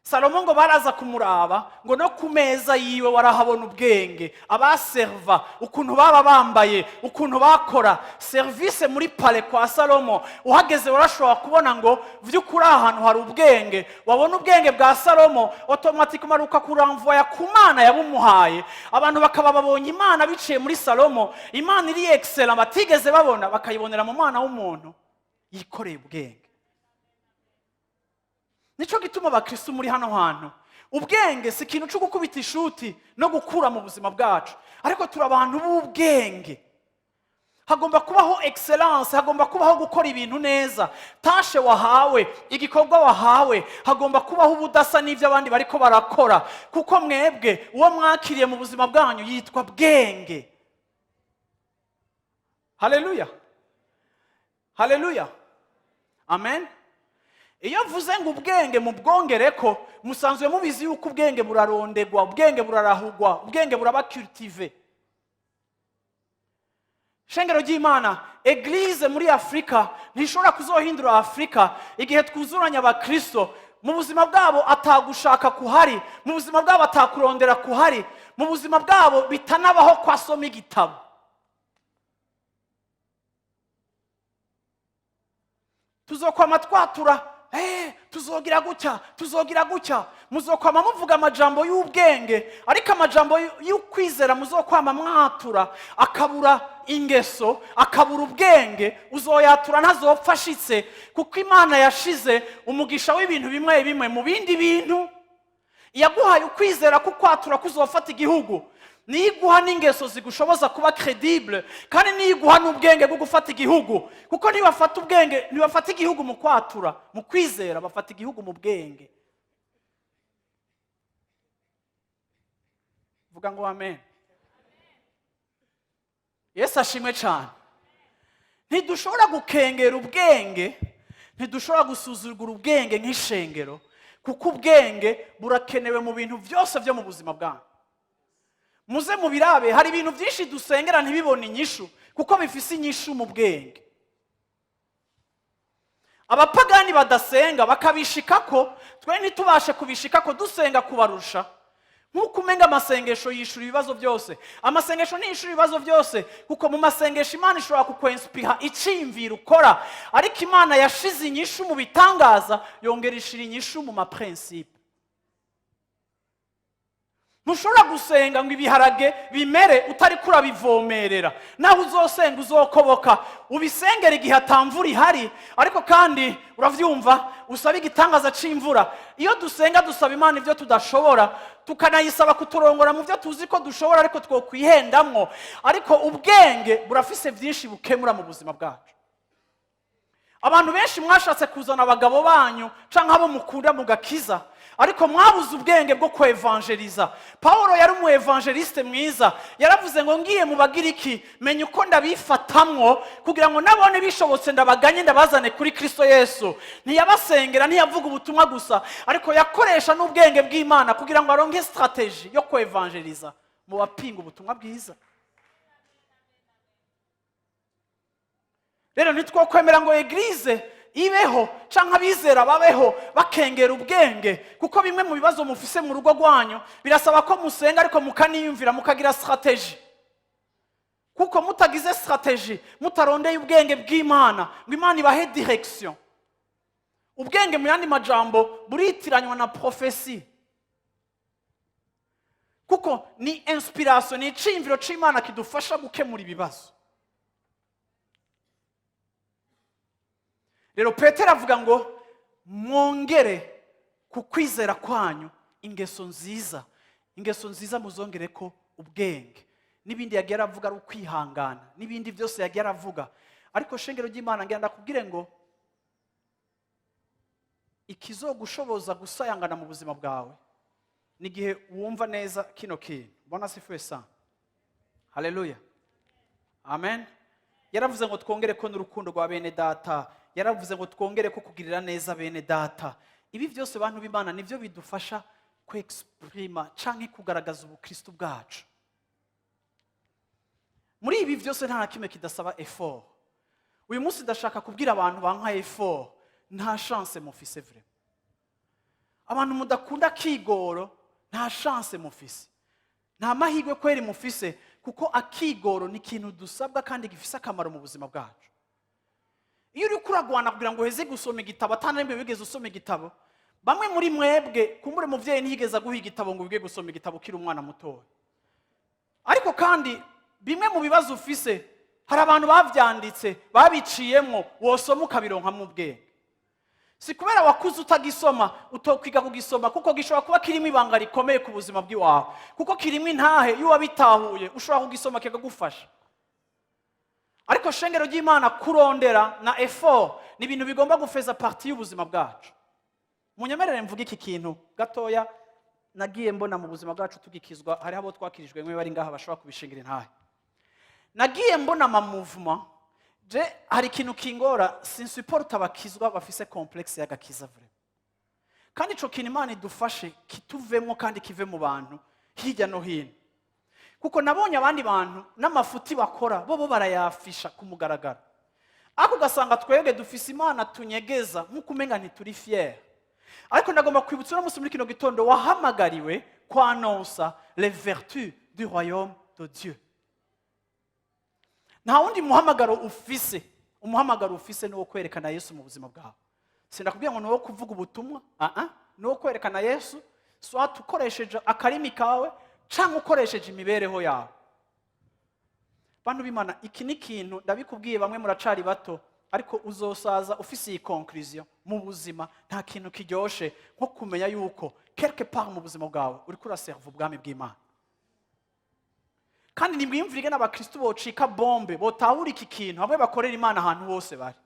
Salomo ngo baraza kumuraba, ngo no ku meza yiwe warahabona ubwenge. Abaserva ukuntu baba bambaye, ukuntu bakora service muri palais kwa Salomo, uhageze warashobora kubona ngo vy'ukuri aha hantu hari ubwenge. Wabona ubwenge bwa Salomo, automatiquement ukakuramvoya ku Mana yabumuhaye. Abantu bakaba babonye Imana biciye muri Salomo. Imana iri excellent batigeze babona, bakayibonera mu mwana w'umuntu yikoreye ubwenge. Nico gituma abakristo muri hano hantu, ubwenge si ikintu cyo gukubita ishuti no gukura mu buzima bwacu, ariko turi abantu b'ubwenge. Hagomba kubaho excellence, hagomba kubaho gukora ibintu neza. Tâche wahawe, igikorwa wahawe, hagomba kubaho ubudasa n'ibyo abandi bariko barakora, kuko mwebwe uwo mwakiriye mu buzima bwanyu yitwa bwenge. Haleluya, haleluya, amen. Iyo mvuze ngo ubwenge mu bwongere ko, musanzwe mubizi yuko ubwenge burarondegwa, ubwenge burarahugwa, ubwenge buraba cultivé. Shengero ry'Imana, église muri Afurika ntishobora kuzohindura Afurika igihe twuzuranye abakristo mu buzima bwabo atagushaka kuhari, mu buzima bwabo atakurondera kuhari, mu buzima bwabo bitanabaho ko asoma igitabo. Tuzokwama twatura, tuzogira gutya, tuzogira gutya. Muzokwama muvuga amajambo y'ubwenge, ariko amajambo y'ukwizera muzokwama mwatura akabura ingeso, akabura ubwenge. Uzoyatura ntazopfa ashitse, kuko Imana yashize umugisha w'ibintu bimwe bimwe mu bindi bintu. Yaguhaye ukwizera kukwatura kuzofata igihugu, niyo iguha n'ingeso zigushoboza kuba crédible, kandi niyo iguha n'ubwenge bwo gufata igihugu, kuko ntibafata ubwenge, ntibafata igihugu mu kwatura, mu kwizera, bafata igihugu mu bwenge. Vuga ngo amen. Yesu ashimwe cyane. Ntidushobora gukengera ubwenge, ntidushobora gusuzugura ubwenge nk'ishengero, kuko ubwenge burakenewe mu bintu byose byo mu buzima bwanyu. Muze mubirabe, hari ibintu byinshi dusengera ntibibone inyishu, kuko bifise inyishu mu bwenge. Abapagani badasenga bakabishikako, twe ntitubashe kubishikako dusenga kubarusha. Nk'uko umenga amasengesho yishura ibibazo byose, amasengesho ntiyishura ibibazo byose, kuko mu masengesho Imana ishobora kukwensipira iciyumviro ukora, ariko Imana yashize inyishu mu bitangaza, yongera ishira inyishu mu ma principes. Ntushobora gusenga ngo ibiharage bimere utari kurabivomerera. Naho uzosenga uzokoboka, ubisengera igihe atamvura ihari, ariko kandi uravyumva, usaba igitangaza c'imvura. Iyo dusenga dusaba Imana ibyo tudashobora, tukanayisaba kuturongora mu byo tuzi ko dushobora ariko twokwihendamwo. Ariko ubwenge burafise byinshi bukemura mu buzima bwacu. Abantu benshi mwashatse kuzana abagabo banyu canke abo mukunda mu gakiza, ariko mwabuze ubwenge bwo kwevanjeriza. Pawulo yari umu évangéliste mwiza. Yaravuze ngo: "Ngiye mu Bagiriki, menya uko ndabifatamwo kugira ngo nabone bishobotse ndabaganye, ndabazane kuri Kristo Yesu." Ntiyabasengera, ntiyavuga ubutumwa gusa, ariko yakoresha n'ubwenge bw'Imana kugira ngo aronke stratégie yo kwevanjeriza mu bapinga ubutumwa bwiza. Rero ntitwokwemera ngo église ibeho canke abizera babeho bakengera ubwenge, kuko bimwe mu bibazo mufise mu rugo rwanyu birasaba ko musenga, ariko mukaniyumvira, mukagira stratégie, kuko mutagize stratégie, mutarondeye ubwenge bw'Imana ngo Imana ibahe direction. Ubwenge, mu yandi majambo, buritiranywa na prophétie, kuko ni inspiration, ni iciyumviro c'Imana kidufasha gukemura ibibazo. Rero Petero avuga ngo: "Mwongere ku kwizera kwanyu ingeso nziza, ingeso nziza muzongere ko ubwenge." N'ibindi yagiye aravuga ari ukwihangana, n'ibindi byose yagiye aravuga. Ariko shengero ry'Imana, ngenda ndakubwire ngo ikizogushoboza gusayangana mu buzima bwawe ni igihe wumva neza kino kintu. Bwana asifiwe sana, haleluya, amen. Yaravuze ngo twongere ko n'urukundo rwa bene data. Yaravuze ngo twongere ko kugirira neza bene data. Ibi byose, bantu b'Imana, nibyo bidufasha kwexprima canke kugaragaza ubukristo bwacu. Muri ibi byose nta na kimwe kidasaba effort. Uyu munsi ndashaka kubwira abantu banka effort: nta chance mufise vraiment. Abantu mudakunda kigoro, nta chance mufise, nta mahirwe kweri mufise, kuko akigoro ni ikintu dusabwa kandi gifise akamaro mu buzima bwacu. Iyo uri kuragwana kugira ngo uheze gusoma igitabo, atana rimwe wigeze usoma igitabo, bamwe muri mwebwe kumbure muvyeyi ntiyigeze aguha igitabo ngo wige gusoma igitabo ukiri umwana mutoya. Ariko kandi bimwe mu bibazo ufise, hari abantu bavyanditse, babiciyemwo, wosoma ukabironkamo ubwenge. Si kubera wakuze utagisoma utokwiga kugisoma, kuko gishobora kuba kirimo ibanga rikomeye ku buzima bw'iwawe, kuko kirimo intahe iyo wabitahuye ushobora kugisoma kikagufasha. Ariko shengero ry'Imana, kurondera na effort ni ibintu bigomba gufeza partie y'ubuzima bwacu. Munyemerere mvuge iki kintu gatoya nagiye mbona mu buzima bwacu tugikizwa. Hariho abo twakirijwe mwe bari ngaha bashobora kubishingira intahe. Nagiye mbona ama mouvement. Je hari ikintu kingora: sinsupporta abakizwa bafise complexe y'agakiza vraiment. Kandi ico kintu Imana idufashe kituvemo kandi kive mu bantu hirya no hino, kuko nabonye abandi bantu n'amafuti bakora bo barayafisha ku mugaragaro, ariko ugasanga twebwe dufise Imana tunyegeza nk'uko umenga ntituri fier. Ariko ndagomba kwibutsa uno munsi, muri kino gitondo, wahamagariwe kwanonsa les vertus du royaume de Dieu. Nta wundi muhamagaro ufise. Umuhamagaro ufise ni uwo kwerekana Yesu mu buzima bwawe. Sindakubwira ngo ni uwo kuvuga ubutumwa, ah, ni uwo kwerekana Yesu, soit ukoresheje akarimi kawe cyangwa ukoresheje imibereho yawe. Bantu b'Imana, iki ni ikintu ndabikubwiye. Bamwe muracari bato, ariko uzosaza ufise iyi conclusion mu buzima: nta kintu kiryoshe nko kumenya yuko quelque part mu buzima bwawe uriko uraserva ubwami bw'Imana. Kandi nimwiyumvire n'abakristo bocika bombe, botahura iki kintu, hamwe bakorera Imana ahantu hose bari.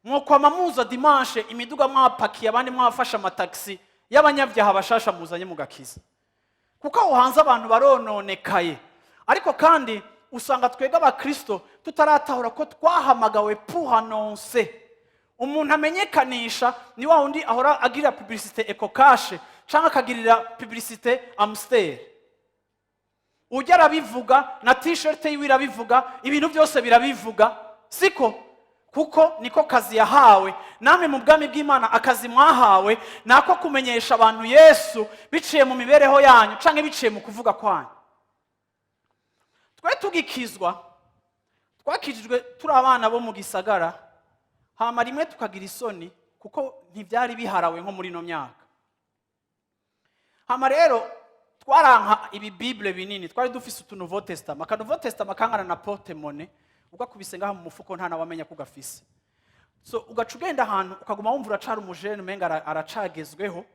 Mwokwama muza dimanche, imiduga mwapakiye, abandi mwafashe amatagisi y'abanyabyaha bashasha muzanye mu gakiza, kuko aho hanze abantu barononekaye. Ariko kandi usanga twebwe abakristo tutaratahura ko twahamagawe pour annoncer. Umuntu amenyekanisha ni wa wundi ahora agirira publicité Ecocash cyangwa akagirira publicité Amstel. Ujya arabivuga, na t-shirt yiwe irabivuga, ibintu byose birabivuga, siko? Kuko niko kazi yahawe. Namwe mu bwami bw'Imana, akazi mwahawe ni ako kumenyesha abantu Yesu biciye mu mibereho yanyu cyangwa biciye mu kuvuga kwanyu. Twe tugikizwa, twakijijwe turi abana bo mu gisagara, hama rimwe tukagira isoni kuko ntibyari biharawe nko muri ino myaka. Hama rero twaranka ibi Bible binini. Twari dufise utu Nouveau Testament. Aka Nouveau Testament kangana na porte-monnaie, ugakubise ngaha mu mufuko nta nawamenya ko ugafise. So ugaca ugenda ahantu ukaguma wumva uracara umujene, umenga aracagezweho,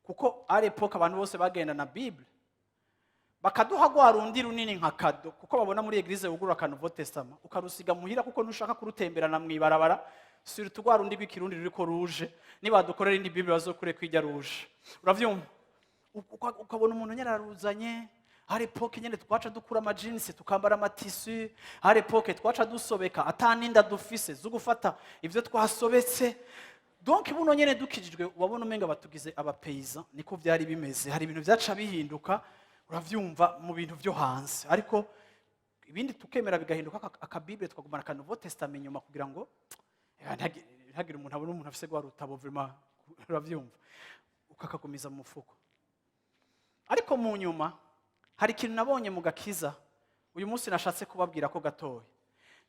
kuko à l'époque abantu bose bagenda na Bible. Bakaduha rwa rundi runini nka cadeau, kuko babona muri église wugurura aka Nouveau Testament, ukarusiga muhira kuko ntushaka kurutemberana mu ibarabara. Surtout rwa rundi rw'Ikirundi ruriko ruje, nibadukorera indi Bible bazokure kwijya ruje, uravyumva? Ukabona umuntu nyene araruzanye. Hari époque nyene twaca dukura ama jeans, tukambara ama tissus. Hari époque twaca dusobeka ata ninda dufise zo gufata ivyo twasobetse. Donc buno nyene dukijijwe, wabona umenga batugize aba paysans. Niko vyari bimeze. Hari ibintu vyaca bihinduka, uravyumva, mu bintu vyo hanze, ariko ibindi tukemera bigahinduka. Aka Bible tukagumana aka Nouveau Testament inyuma kugira ngo ntihagire umuntu abona umuntu afise rwa rutabo, vraiment, uravyumva, ukakagumiza mu mufuko. Ariko mu nyuma hari ikintu nabonye mu gakiza uyu munsi nashatse kubabwira ko gatoya.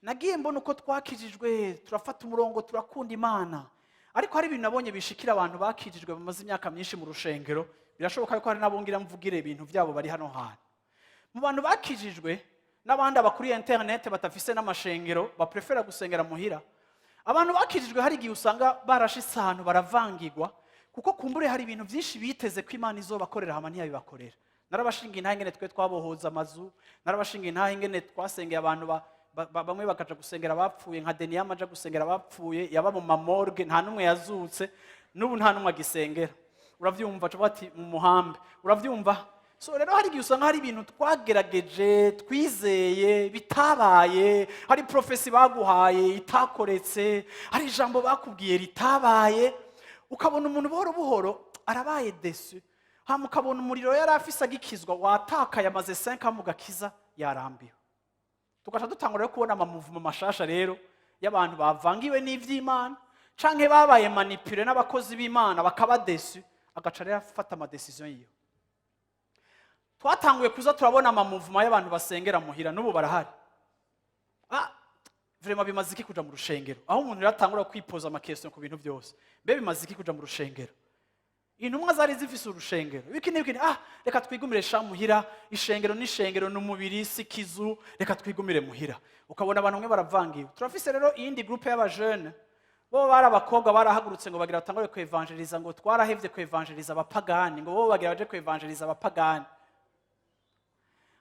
Nagiye mbona uko twakijijwe, turafata umurongo, turakunda Imana, ariko hari ibintu nabonye bishikira abantu bakijijwe bamaze imyaka myinshi mu rushengero. Birashoboka ko hari n'abongira mvugire ibintu byabo bari hano hantu mu bantu bakijijwe, n'abandi abakuriye interineti batafise n'amashengero, baprefera gusengera muhira. Abantu bakijijwe hari igihe usanga barashitse ahantu baravangirwa, kuko kumbure hari ibintu byinshi biteze ko Imana izobakorera, hama ntiyabibakorera. Narabashinga intahe ingene twe twabohoza amazu, narabashinga intahe ingene twasengeye abantu bamwe bakaja gusengera abapfuye, nka Deniyama aja gusengera abapfuye, yaba mu ma morgue, nta n'umwe yazutse, n'ubu nta n'umwe agisengera, uravyumva? Aca ati mu muhambe, uravyumva? So rero hari igihe usanga hari ibintu twagerageje, twizeye, bitabaye. Hari prophétie baguhaye itakoretse, hari ijambo bakubwiye ritabaye, ukabona umuntu buhoro buhoro arabaye déçu. Hama ukabona umuriro yari afise agikizwa watakaye, amaze 5 mu gakiza, yarambiwe. Tugaca dutangura rero kubona ama mouvements mashasha rero y'abantu bavangiwe n'ivy'Imana canke babaye manipulés n'abakozi b'Imana, bakaba déçus, agaca rero afata ama décisions yiwe. Twatanguye kuza turabona ama mouvements y'abantu basengera muhira, n'ubu barahari. Ah, vraiment, bimaze iki kuja mu rushengero? Aho umuntu rero atangura kwipoza ama questions ku bintu byose: mbe bimaze iki kuja mu rushengero? Intumwa zari zifise urushengero, ibiki n'ibiki. Ah, reka twigumire sha muhira. Ishengero n'ishengero ni umubiri, si ikizu, reka twigumire muhira. Ukabona abantu bamwe baravangiwe. Turafise rero iyindi groupe y'aba jeunes, bo bari abakobwa, barahagurutse ngo bagira batangure kwevanjeliza, ngo twarahevye kwevanjeliza abapagani, ngo bo bagira baje kwevanjeliza abapagani.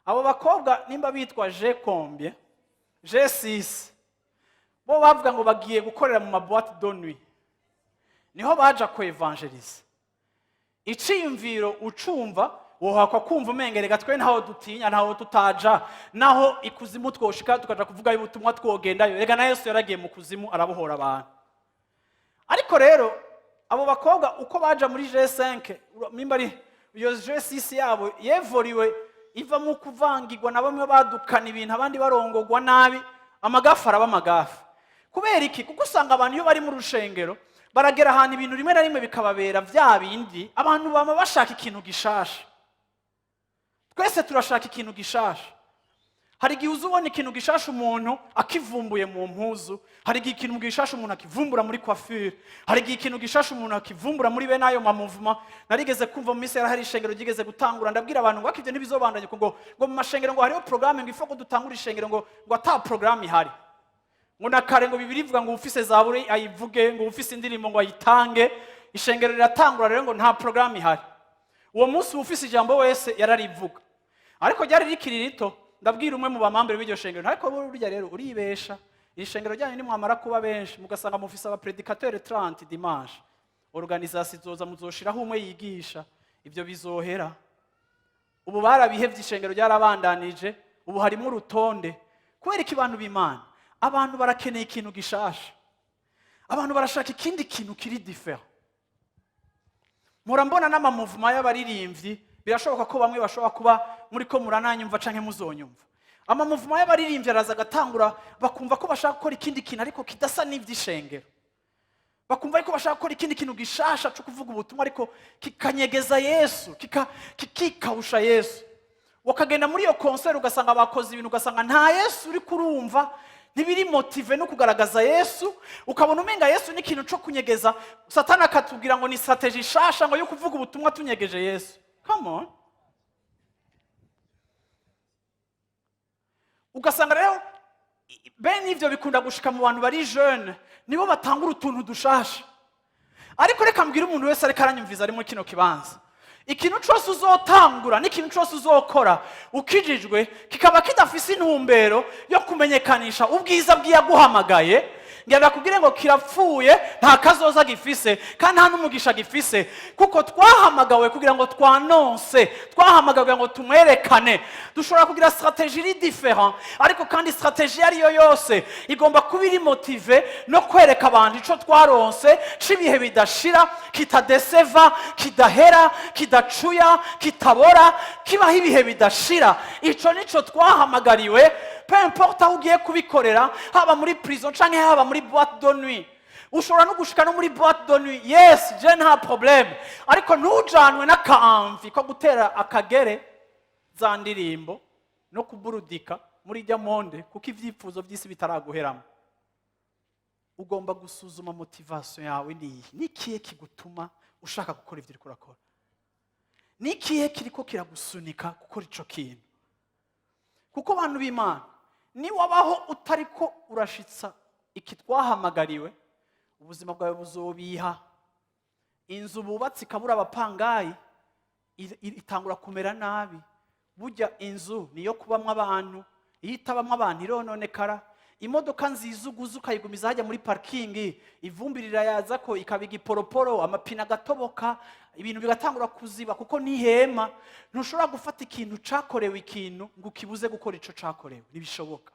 Abo bakobwa nimba bitwa G combien, G6, bo bavuga ngo bagiye gukorera mu ma boîtes de nuit, niho baja kwevanjeliza. Iciyumviro ucumva, wohakwa kumva umengerega twe ntaho dutinya, ntaho tutaja, naho ikuzimu twoshika tukaja kuvuga ubutumwa twogendayo. Rega na Yesu yaragiye mu kuzimu arabohora abantu. Ariko rero abo bakobwa uko baja muri G5, nimba ari iyo G6 yabo yevoriwe, iva mu kuvangirwa na bamwe badukana ibintu, abandi barongogwa nabi, amagafu araba amagafu. Kubera iki? Kuko usanga abantu iyo bari mu rushengero baragera ahantu ibintu rimwe na rimwe bikababera bya bindi. Abantu bama bashaka ikintu gishasha. Twese turashaka ikintu gishasha. Hari igihe uza ubona ikintu gishasha umuntu akivumbuye mu mpuzu, hari igihe ikintu gishasha umuntu akivumbura muri coiffure, hari igihe ikintu gishasha umuntu akivumbura muri bene ayo ma mouvements. Narigeze kumva mu minsi yari hari ishengero ryigeze gutangura, ndabwira abantu ngo ibyo ntibizobandanye, ngo mu mashengero ngo hariho porogaramu, ngo ifo ko dutangura ishengero ngo ata porogaramu ihari, ngo na kare ngo Bibiri ivuga ngo ufise zaburi ayivuge, ngo ufise indirimbo ngo ayitange. Ishengero riratangura rero ngo nta porogaramu ihari. Uwo munsi ufise ijambo wese yararivuga, ariko ryari rikiri rito. Ndabwira umwe mu ba membres b'iryo shengero, ariko burya rero uribesha, iri shengero ryanyu nimwamara kuba benshi, mugasanga mufise aba prédicateurs 30 dimanche, organisation izoza, muzoshiraho umwe yigisha, ibyo bizohera. Ubu barabihevye, ishengero ryarabandanije, ubu harimo urutonde. Kubera iki? Abantu b'Imana, abantu barakeneye ikintu gishasha, abantu barashaka ikindi kintu kiri différent. Mpora mbona n'ama mouvements y'abaririmbyi. Birashoboka ko bamwe bashobora kuba muri ko murananyumva canke muzonyumva. Ama mouvements y'abaririmbyi araza agatangura, bakumva ko bashaka gukora ikindi kintu ariko kidasa n'ivy'ishengero, bakumva ariko bashaka gukora ikindi kintu gishasha cyo kuvuga ubutumwa, ariko kikanyegeza Yesu, kikikawusha Yesu. Ukagenda muri iyo concert ugasanga bakoze ibintu, ugasanga nta Yesu uri kurumva, ntibiri motivé no kugaragaza Yesu. Ukabona umenga Yesu ni ikintu cyo kunyegeza. Satani akatubwira ngo ni stratégie ishasha ngo yo kuvuga ubutumwa tunyegeje Yesu. Come on! Ugasanga rero bene ivyo bikunda gushika mu bantu bari jeune, nibo batangura utuntu dushasha. Ariko reka mbwire umuntu wese ariko aranyumviza ari muri kino kibanza: ikintu cyose uzotangura n'ikintu cyose uzokora ukijijwe kikaba kidafise intumbero yo kumenyekanisha ubwiza bw'iyaguhamagaye, Ngenda kubwire ngo kirapfuye, nta kazoza gifise kandi nta n'umugisha gifise, kuko twahamagawe kugira ngo twanonse, twahamagawe kugira ngo tumwerekane. Dushobora kugira stratégie iri différent, ariko kandi stratégie iyo ariyo yose igomba kuba iri motivée no kwereka abantu ico twaronse c'ibihe bidashira, kitadeseva, kidahera, kidacuya, kitabora, kibaho ibihe bidashira. Ico nico twahamagariwe. Peu importe aho ugiye kubikorera, haba muri prison canke haba muri boîte de nuit. Ushobora no gushika no muri boîte de nuit, yes, je nta problème, ariko ntujanwe n'akamvi ko gutera akagere za ndirimbo no kuburudika muri ijya monde, kuko ibyifuzo by'isi bitaraguheramo. Ugomba gusuzuma motivation yawe niyi: ni ikihe kigutuma ushaka gukora ibyo uriko urakora? Ni ikihe kiriko kiragusunika gukora ico kintu? Kuko abantu b'Imana, niwabaho utariko urashitsa iki twahamagariwe, ubuzima bwawe buzobiha. Inzu bubatse ikabura abapangayi itangura kumera nabi. Burya inzu niyo kubamwo abantu, iyo itabamwo abantu irononekara. Imodoka nziza uguze ukayigumiza hajya muri parking, ivumbi rirayaza ko ikaba igiporoporo, amapine agatoboka, ibintu bigatangura kuziba, kuko ntihema. Ntushobora gufata ikintu cakorewe ikintu ngo ukibuze gukora ico cakorewe, ntibishoboka.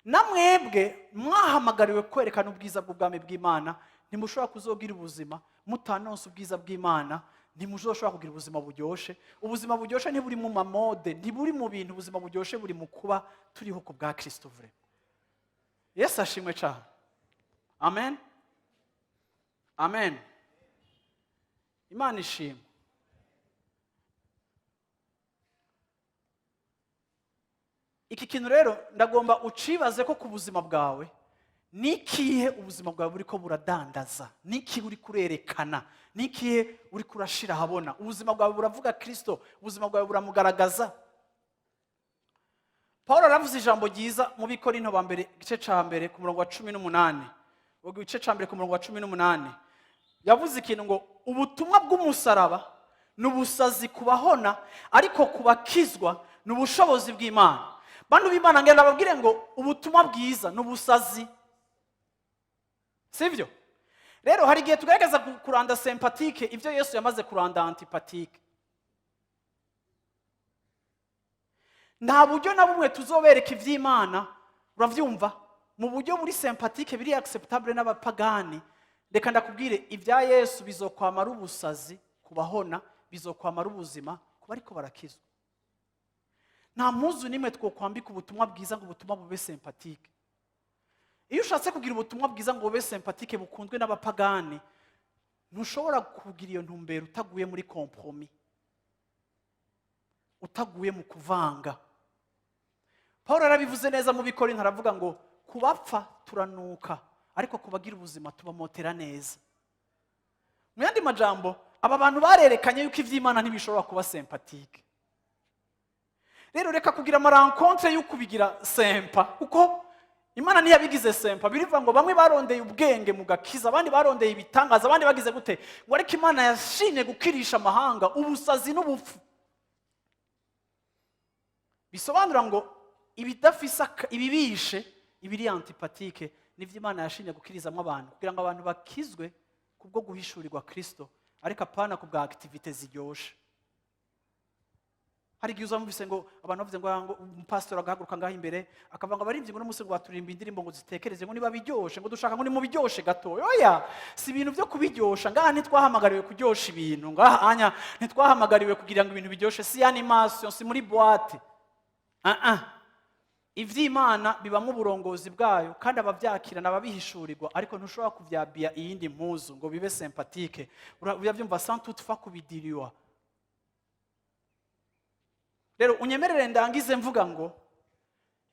Na mwebwe mwahamagariwe kwerekana ubwiza bw'ubwami bw'Imana. Ntimushobora kuzogira ubuzima mutanonse ubwiza bw'Imana. Ntimuzoshobora kugira ubuzima buryoshe. Ubuzima buryoshe ntiburi mu ma mode, ntiburi mu bintu. Ubuzima buryoshe buri mu kuba turiho ku bwa Kristo. Vraiment, Yesu ashimwe cyane. Amen, amen. Imana ishimwe. Iki kintu rero ndagomba ucibaze ko ku buzima bwawe, ni ikihe ubuzima bwawe buriko buradandaza? Ni ikihe uri kurerekana? Ni ikihe uri kurashira ahabona? Ubuzima bwawe buravuga Kristo? Ubuzima bwawe buramugaragaza? Paul aravuze ijambo ryiza mu Bikorinto ba mbere, igice ca mbere ku murongo wa 18. Ubwo igice ca mbere ku murongo wa 18, yavuze ikintu ngo ubutumwa bw'umusaraba ni ubusazi ku bahona, ariko ku bakizwa ni ubushobozi bw'Imana. Bantu b'Imana, ngenda babwire ngo ubutumwa bwiza ni ubusazi, sibyo? Rero hari igihe tugerageza kuranda sympathique ibyo Yesu yamaze kuranda antipathique. Nta buryo na bumwe tuzobereka iby'Imana, urabyumva, mu buryo buri sympathique, biri acceptable n'abapagani. Reka ndakubwire, ibya Yesu bizokwamara ubusazi ku bahona, bizokwamara ubuzima ku bariko barakizwa. Nta mpuzu n'imwe twokwambika ubutumwa bwiza ngo ubutumwa bube sympathique. Iyo ushatse kugira ubutumwa bwiza ngo bube sympathique, bukundwe n'abapagani, ntushobora kugira iyo ntumbero utaguye muri compromis, utaguye mu kuvanga. Paul yarabivuze neza mu Bikorinto, aravuga ngo kubapfa turanuka, ariko kubagira ubuzima tubamotera neza. Mu yandi majambo, aba bantu barerekanye yuko iby'Imana ntibishobora kuba sympathique. Rero reka kugira ama rencontre yo kubigira sympa, kuko Imana ntiyabigize sympa. Birivuga ngo bamwe barondeye ubwenge mu gakiza, abandi barondeye ibitangaza, abandi bagize gute, ngo ariko Imana yashimye gukirisha amahanga ubusazi n'ubupfu. Bisobanura ngo ibidafise ibibishe, ibiri antipathique, nivyo Imana yashimye gukirizamo abantu, kugira ngo abantu bakizwe kubwo guhishurirwa Kristo, ariko apana ku bwa activités ziryoshe. Hari igihe uzamuvise ngo abantu bavuze ngo umupasitori agahaguruka ngaho imbere akavuga ngo abaririmbyi ngo uno munsi ngo baturirimba indirimbo ngo zitekereze, ngo niba biryoshe, ngo dushaka ngo ni mu biryoshe gatoya. Oya, si ibintu byo kubiryosha. Ngaha ntitwahamagariwe kuryosha ibintu, ngaha anya ntitwahamagariwe kugira ngo ibintu biryoshe. Si animation, si muri boîte. Ah ah, iby'Imana bibamo uburongozi bwayo, kandi ababyakira n'ababihishurirwa, ariko ntushobora kuvyabia iyindi mpuzu ngo bibe sympathique, urabyumva, sans toutefois kubidiriwa. Rero unyemerere ndangize mvuga ngo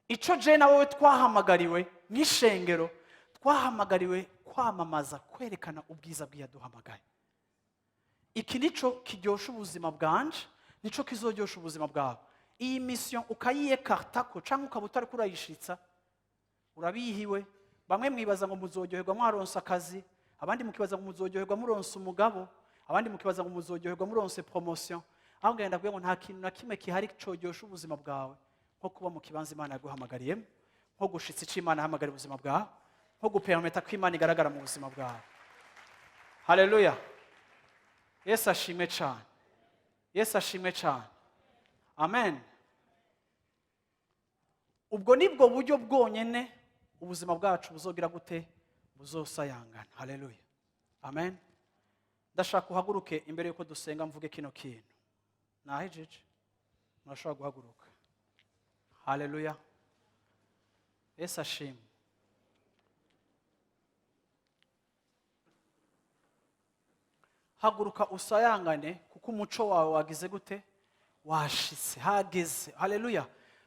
ico je na wowe twahamagariwe nk'ishengero, twahamagariwe kwamamaza, kwerekana ubwiza bw'iyaduhamagaye. Iki nico kiryosha ubuzima bwanje, nico kizoryosha ubuzima bwawe. Iyi mission ukayiyekartako cyangwa ukaba utari kurayishitsa, urabihiwe. Bamwe mwibaza ngo muzoryoherwa mwaronse akazi, abandi mukibaza ngo muzoryoherwa muronse umugabo, abandi mukibaza ngo muzoryoherwa muronse promotion. Aho ngenda kugira ngo nta kintu na kimwe gihari coryosha ubuzima bwawe nko kuba mu kibanza Imana yaguhamagariyemo, nko gushitsa ico Imana yahamagariye ubuzima bwawe. Nko gupermeta ko Imana igaragara mu buzima bwawe. Haleluya! Yesu ashimwe cyane, Yesu ashimwe cyane. Amen. Ubwo nibwo buryo bwonyene ubuzima bwacu buzogira gute? Buzosayangana. Haleluya, amen. Ndashaka uhaguruke imbere y'uko dusenga, mvuge kino kintu. Nahejeje, murashobora guhaguruka. Haleluya, Yesu ashimwe. Haguruka usayangane, kuko umuco wawe wagize gute? Washitse, hageze. Haleluya.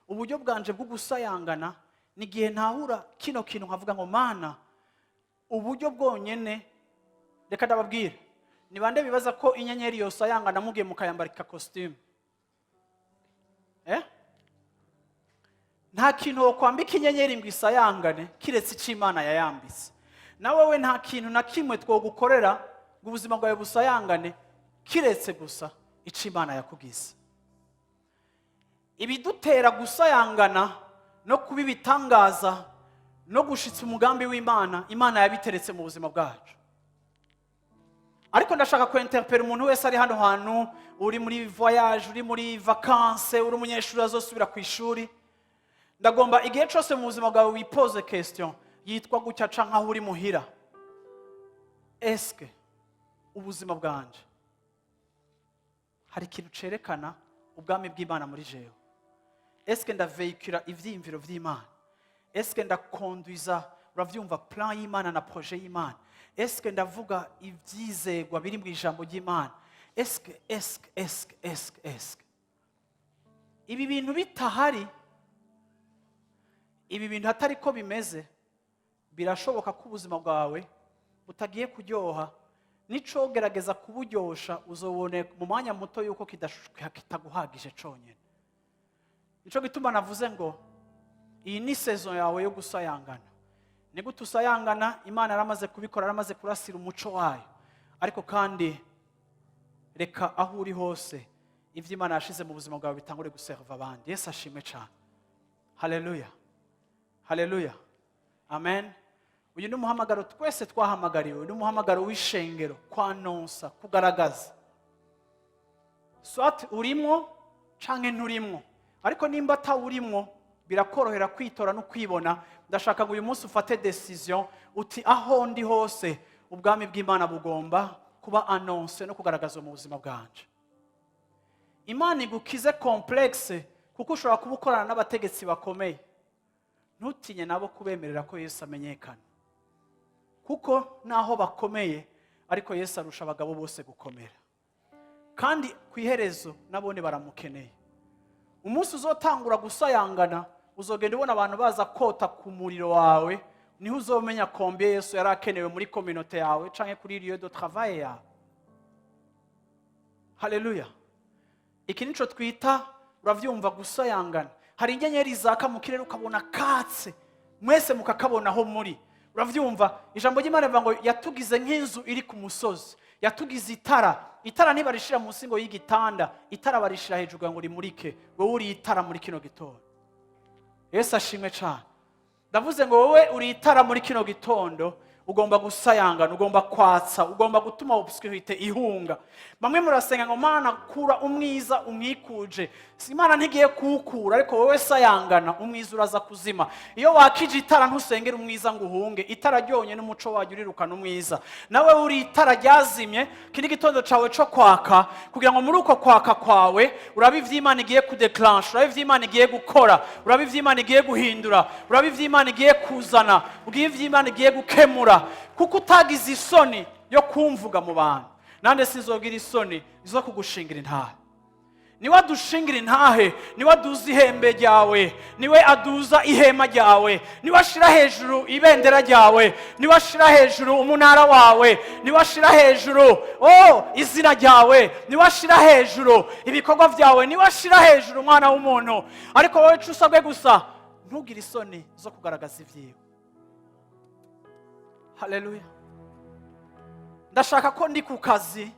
Uburyo bwanje bwo gusayangana ni igihe ntahura kino kintu, nkavuga ngo: "Mana, uburyo bwonyene." Reka ndababwira, ni bande bibaza ko inyenyeri yosayangana mugiye mukayambarika costume? Nta kintu wokwambika inyenyeri ngo isayangane kiretse icyo Imana yayambitse. Nawe we, nta kintu na kimwe twogukorera ngo ubuzima bwawe busayangane kiretse gusa icyo Imana yakugize. Ibidutera gusayangana no kuba ibitangaza no gushitsa umugambi w'Imana, Imana yabiteretse mu buzima bwacu. Ariko ndashaka kwenterpera umuntu wese ari hano hantu, uri muri voyage, uri muri vacances, uri umunyeshuri azosubira ku ishuri. Ndagomba igihe cyose mu buzima bwawe wipoze question yitwa gutya, ca nkaho uri muhira: eske ubuzima bwanje hari ikintu cerekana ubwami bw'Imana muri jewe? Eske ndaveyikira ivyiyumviro vy'Imana? Eske ndakondwiza, uravyumva, plan y'Imana na projet y'Imana? Eske ndavuga ivyizegwa biri mu ijambo ry'Imana? Eske, eske, eske, eske, eske ibi bintu bitahari, ibi bintu atari ko bimeze, birashoboka ko ubuzima bwawe butagiye kuryoha. Nico gerageza kuburyosha, uzobone mu mwanya muto yuko kitaguhagije conyine. Nico gituma navuze ngo iyi ni saison yawe yo gusayangana. Ni gute usayangana? Imana yaramaze kubikora, yaramaze kurasira umuco wayo. Ariko kandi reka aho uri hose ibyo Imana yashize mu buzima bwawe bitangure guserva abandi. Yesu ashimwe cyane. Haleluya, haleluya, amen. Uyu ni umuhamagaro twese twahamagariwe, ni umuhamagaro w'ishengero, kwanonsa, kugaragaza. Soit urimwo canke nturimwo, ariko nimba atawurimwo birakorohera kwitora no kwibona. Ndashaka ngo uyu munsi ufate décision uti: "Aho ndi hose ubwami bw'Imana bugomba kuba annoncé no kugaragazwa mu buzima bwanje." Imana igukize complexe, kuko ushobora kuba ukorana n'abategetsi bakomeye, ntutinye nabo kubemerera ko Yesu amenyekana, kuko naho bakomeye ariko Yesu arusha abagabo bose gukomera, kandi ku iherezo nabone baramukeneye. Umunsi uzotangura gusayangana, uzogenda ubona abantu baza kota ku muriro wawe, niho uzomenya combien Yesu yari akenewe muri communauté yawe canke kuri lieu de travail yawe. Haleluya. Iki nico twita, uravyumva, gusayangana. Hari inyenyeri zaka mu kirere, ukabona katse, mwese mukakabona aho muri, uravyumva. Ijambo ry'Imana rivuga ngo yatugize nk'inzu iri ku musozi, yatugize itara. Itara ntibarishira munsi ngo y'igitanda, itara barishira hejuru kugira ngo rimurike. Wowe uri itara muri kino gitondo. Yesu ashimwe cyane. Ndavuze ngo wowe uri itara muri kino gitondo, ugomba gusayangana, ugomba kwatsa, ugomba gutuma obscurité ihunga. Bamwe murasenga ngo: "Mana, kura umwiza umwikuje." Si Imana ntigiye kuwukura, ariko wowe sayangana, umwiza uraza kuzima. Iyo wakije itara, ntusengera umwiza ngo uhunge. Itara ryonyine umuco waryo urirukana umwiza. Nawe uri itara ryazimye, kino gitondo cawe co kwaka, kugira ngo muri uko kwaka kwawe urabe ivyo Imana igiye kudeclansha, urabe ivyo Imana igiye gukora, urabe ivyo Imana igiye guhindura, urabe ivyo Imana igiye kuzana, urabe ivyo Imana igiye gukemura. Kuko utagize isoni yo kumvuga mu bantu, nande sinzogira isoni zo kugushingira intahe. Niwe adushingira intahe, niwe aduza ihembe ryawe, niwe aduza ihema ryawe, niwe ashira hejuru ibendera ryawe, niwe ashira hejuru umunara wawe, niwe ashira hejuru, oh, izina ryawe, niwe ashira hejuru ibikorwa byawe, niwe ashira hejuru umwana w'umuntu. Ariko wowe ico usabwe gusa, ntugire isoni zo kugaragaza ibyiwe. Haleluya. Ndashaka ko ndi ku kazi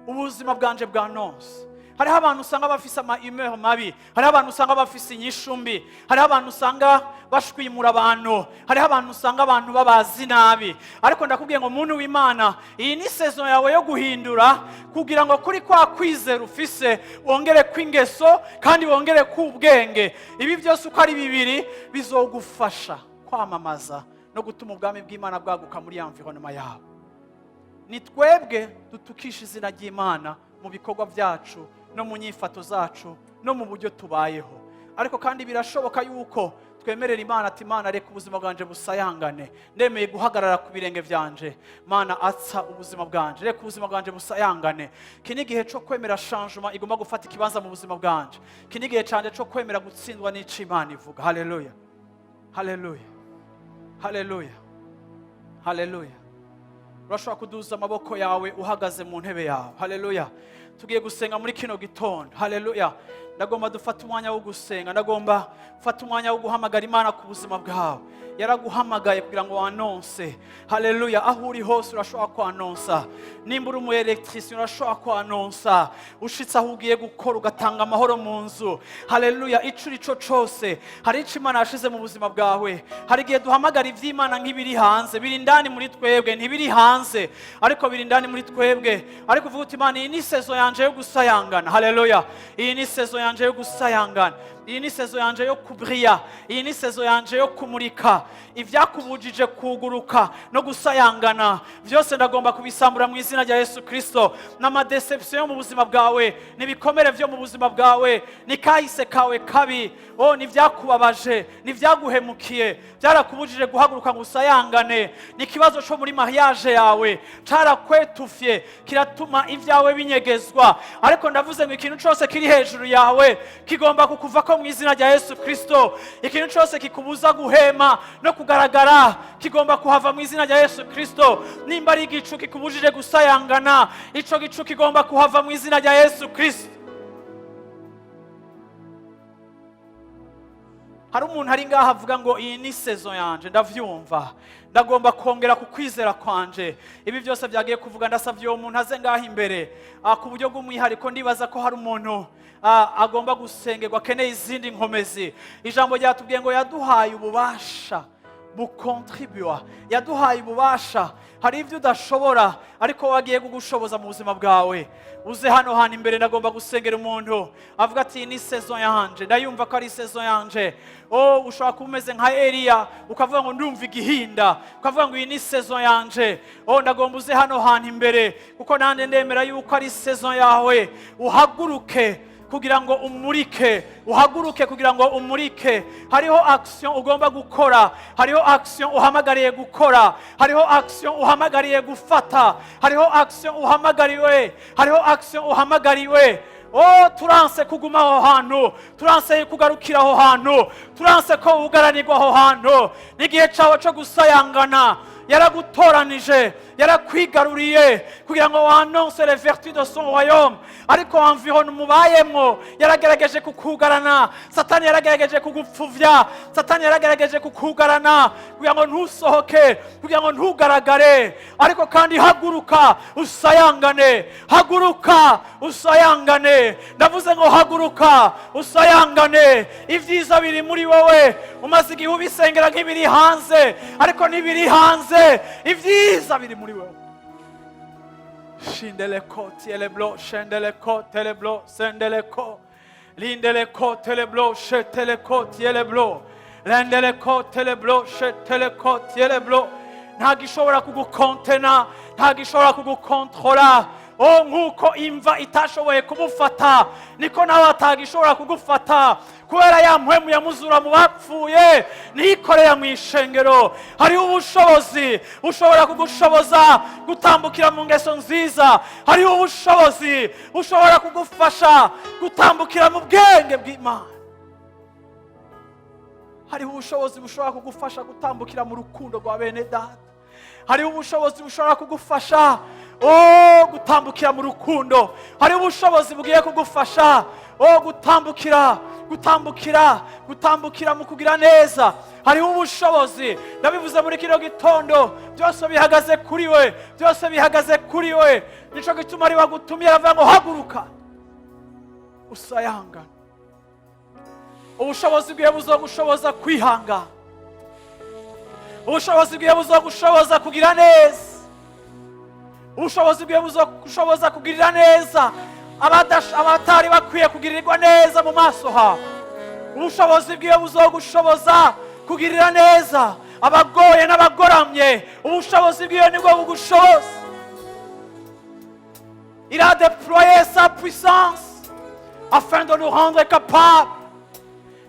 ubuzima bwanje bwa nonse. Hari igihe umuntu aza akakubwira ngo: "Ndashaka ko Hariho abantu usanga bafise ama humeur mabi, hariho abantu usanga bafise inyishu mbi, hariho abantu usanga bashwimura abantu, hariho abantu usanga abantu babazi nabi. Ariko ndakubwiye ngo, muntu w'Imana, iyi ni saison yawe yo guhindura, kugira ngo kuri kwa kwizera ufise wongere kw'ingeso kandi wongere k'ubwenge. Ibi byose uko ari bibiri bizogufasha kwamamaza no gutuma ubwami bw'Imana bwaguka muri ya environnement yawe. Ni twebwe dutukisha izina ry'Imana mu bikorwa byacu no mu nyifato zacu no mu buryo tubayeho. Ariko kandi birashoboka yuko twemerera Imana ati: "Imana, reka ubuzima bwanje busayangane. Ndemeye guhagarara ku birenge byanje. Mana, atsa ubuzima bwanje, reka ubuzima bwanje busayangane." Iki ni igihe cyo kwemera changement igomba gufata ikibanza mu buzima bwanje. Iki ni igihe canje cyo kwemera gutsindwa n'ico Imana ivuga. Haleluya, haleluya, haleluya, haleluya! Urashobora kuduza amaboko yawe uhagaze mu ntebe yawe. Haleluya! Tugiye gusenga muri kino gitondo. Haleluya! Ndagomba dufate umwanya wo gusenga. Ndagomba gufata umwanya wo guhamagara Imana ku buzima bwawe. Yaraguhamagaye kugira ngo wanonse. Haleluya! Aho uri hose urashobora kwanonsa. Nimba uri umu électricien, urashobora kwanonsa ushitse aho ugiye gukora, ugatanga amahoro mu nzu. Haleluya! Ico uri cyo cose, hari ico Imana yashize mu buzima bwawe. Hari igihe duhamagara ivy'Imana nk'ibiri hanze. Biri indani muri twebwe, ntibiri hanze, ariko biri indani muri twebwe. Ariko uvuga uti: "Imana, iyi ni saison yanje yo gusayangana." Haleluya! Iyi ni saison yanje yo gusayangana, iyi ni saison yanje yo kubriya, iyi ni saison yanje yo kumurika. Ivyakubujije kuguruka no gusayangana byose ndagomba kubisambura mu izina rya Yesu Kristo. N'ama déception yo mu buzima bwawe, n'ibikomere byo mu buzima bwawe, ni kahise kawe kabi, oh, n'ibyakubabaje, n'ibyaguhemukiye, byarakubujije guhaguruka ngo usayangane. Ni ikibazo cyo muri mariage yawe carakwetufye, kiratuma ibyawe binyegezwa. Ariko ndavuze ngo ikintu cyose kiri hejuru yawe kigomba kukuvako mu izina rya Yesu Kristo. Ikintu cyose kikubuza guhema no kugaragara kigomba kuhava mu izina rya Yesu Kristo. Nimba ari igicu kikubujije gusayangana, ico gicu kigomba kuhava mu izina rya Yesu Kristo. Hari umuntu ari ngaha avuga ngo: "Iyi ni saison yanje, ndavyumva, ndagomba kongera ku kwizera kwanje." Ibi byose byagiye kuvuga, ndasavye uwo muntu aze ngaha imbere. Ku buryo bw'umwihariko ndibaza ko hari umuntu agomba gusengerwa, akeneye izindi nkomezi. Ijambo ryatubwiye ngo yaduhaye ububasha bukontribuwa, yaduhaye ububasha. Hari ibyo udashobora, ariko wagiye kugushoboza mu buzima bwawe. Uze hano hantu imbere. Ndagomba gusengera umuntu avuga ati: "Iyi ni saison yanje, ndayumva ko ari saison yanje." Oh, ushobora kuba umeze nka Eliya, ukavuga ngo: "Ndumva igihinda," ukavuga ngo: "Iyi ni saison yanje." Oh, ndagomba uze hano hantu imbere, kuko nanjye ndemera yuko ari saison yawe. Uhaguruke kugira ngo umurike, uhaguruke kugira ngo umurike. Hariho action ugomba gukora, hariho action uhamagariye gukora, hariho action uhamagariye gufata, hariho action uhamagariwe, hariho action uhamagariwe. Oh, turanse kuguma aho hantu, turanse kugarukira aho hantu, turanse ko wugaranirwa aho hantu. N'igihe cyawe cyo gusayangana. Yaragutoranije, yarakwigaruriye kugira ngo wanonse les vertus de son royaume. Ariko environnement mubayemwo yaragerageje kukugarana. Satani yaragerageje kugupfuvya, Satani yaragerageje kukugarana kugira ngo ntusohoke, kugira ngo ntugaragare. Ariko kandi haguruka usayangane, haguruka usayangane. Ndavuze ngo haguruka usayangane. Ibyiza biri muri wowe. Umaze igihe ubisengera nk'ibiri hanze, ariko ntibiri hanze. Ibyiza biri muri wowe. Shindeleko tieleblo shendeleko teleblo sendeleko lindeleko teleblo sheteleko tieleblo lendeleko teleblo sheteleko tieleblo. Ntabwo ishobora kugukontena, ntabwo ishobora kugukontorora. Oh, nk'uko imva itashoboye kumufata, niko nawe atagishobora kugufata, kubera ya mpwemu yamuzura mu bapfuye niyikorera mu ishengero. Hariho ubushobozi bushobora kugushoboza gutambukira mu ngeso nziza. Hariho ubushobozi bushobora kugufasha gutambukira mu bwenge bw'Imana. Hariho ubushobozi bushobora kugufasha gutambukira mu rukundo rwa bene data. Hariho ubushobozi bushobora kugufasha, oh, gutambukira mu rukundo. Hariho ubushobozi bugiye kugufasha, oh, gutambukira, gutambukira, gutambukira mu kugira neza. Hariho ubushobozi. Ndabivuze muri kino gitondo, byose bihagaze kuri we, byose bihagaze kuri we. Nico gituma ari wagutumye, aravuga ngo: "Haguruka." Usayangana. Ubushobozi bwiwe buzogushoboza kwihangana. Ubushobozi bwiwe buzogushoboza kugira neza. Ubushobozi bwiwe buzogushoboza kugirira neza abatari bakwiye kugirirwa neza mu maso hawe. Ubushobozi bwiwe buzogushoboza kugirira neza abagoye n'abagoramye. Ubushobozi bwiwe nibwo bugushoboza. Il a déployé sa puissance afin de nous rendre capables.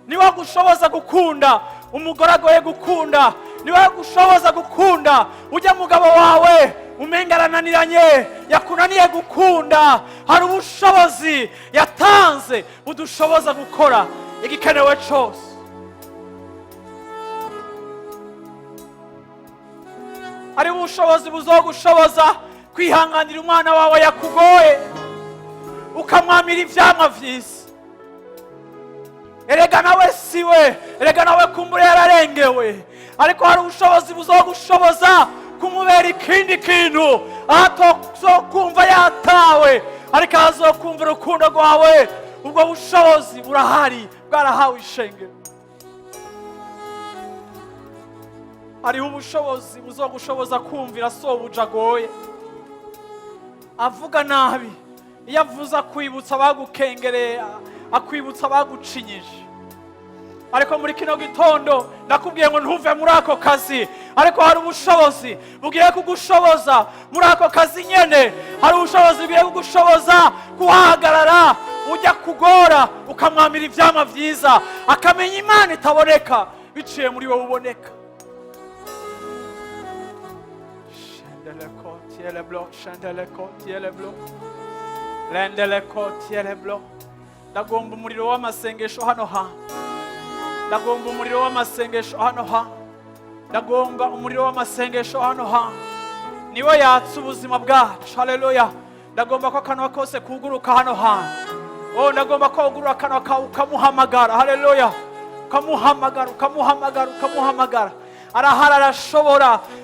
Niwe agushoboza gukunda umugore agoye gukunda. Niwe agushoboza gukunda ujya mugabo wawe umenga arananiranye, yakunaniye gukunda. Hari ubushobozi yatanze budushoboza gukora igikenewe cyose. Hari ubushobozi buzogushoboza kwihanganira umwana wawe yakugoye, ukamwamira ivyamwa vyiza. Erega nawe siwe, erega nawe kumbura yararengewe, ariko hari ubushobozi buzogushoboza kumubera ikindi kintu, aho kumva yatawe, ariko azokumva urukundo rwawe. Ubwo bushobozi burahari, bwarahawe ishengero. Hariho ubushobozi buzogushoboza kumvira sobuja agoye, avuga nabi. Iyo avuze akwibutsa abagukengereye, akwibutsa abagucinyije. Ariko muri kino gitondo ndakubwiye ngo ntuve muri ako kazi, ariko hari ubushobozi bugiye kugushoboza muri ako kazi nyene. Hari ubushobozi bugiye kugushoboza kuhahagarara, ujya kugora ukamwamira ivyama vyiza, akamenya Imana itaboneka biciye muri wowe uboneka. Shendeleko tieleblo, shendeleko tieleblo, lendeleko tieleblo. Ndagomba umuriro w'amasengesho hano hantu. Ndagomba umuriro w'amasengesho hano hantu. Ndagomba umuriro w'amasengesho hano hantu. Niwe yatsa ubuzima bwacu. Haleluya! Ndagomba ko akanwa kose kuguruka hano hantu. Oh, ndagomba ko wugurura akanwa kawe ukamuhamagara. Haleluya! Ukamuhamagara, ukamuhamagara, ukamuhamagara. Arahari,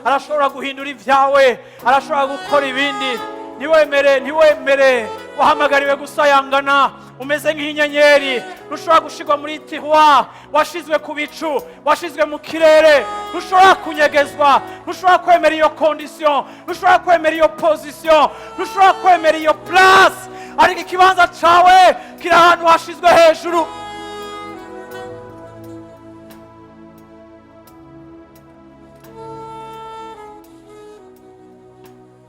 arashobora guhindura ibyawe, arashobora gukora ibindi. Ntiwemere, ntiwemere. Wahamagariwe gusayangana, umeze nk'inyenyeri. Ntushobora gushirwa muri tiroir. Washizwe ku bicu, washizwe mu kirere, ntushobora kunyegezwa. Ntushobora kwemera iyo condition, ntushobora kwemera iyo position, ntushobora kwemera iyo place, ariko ikibanza cawe kiri ahantu hashizwe hejuru.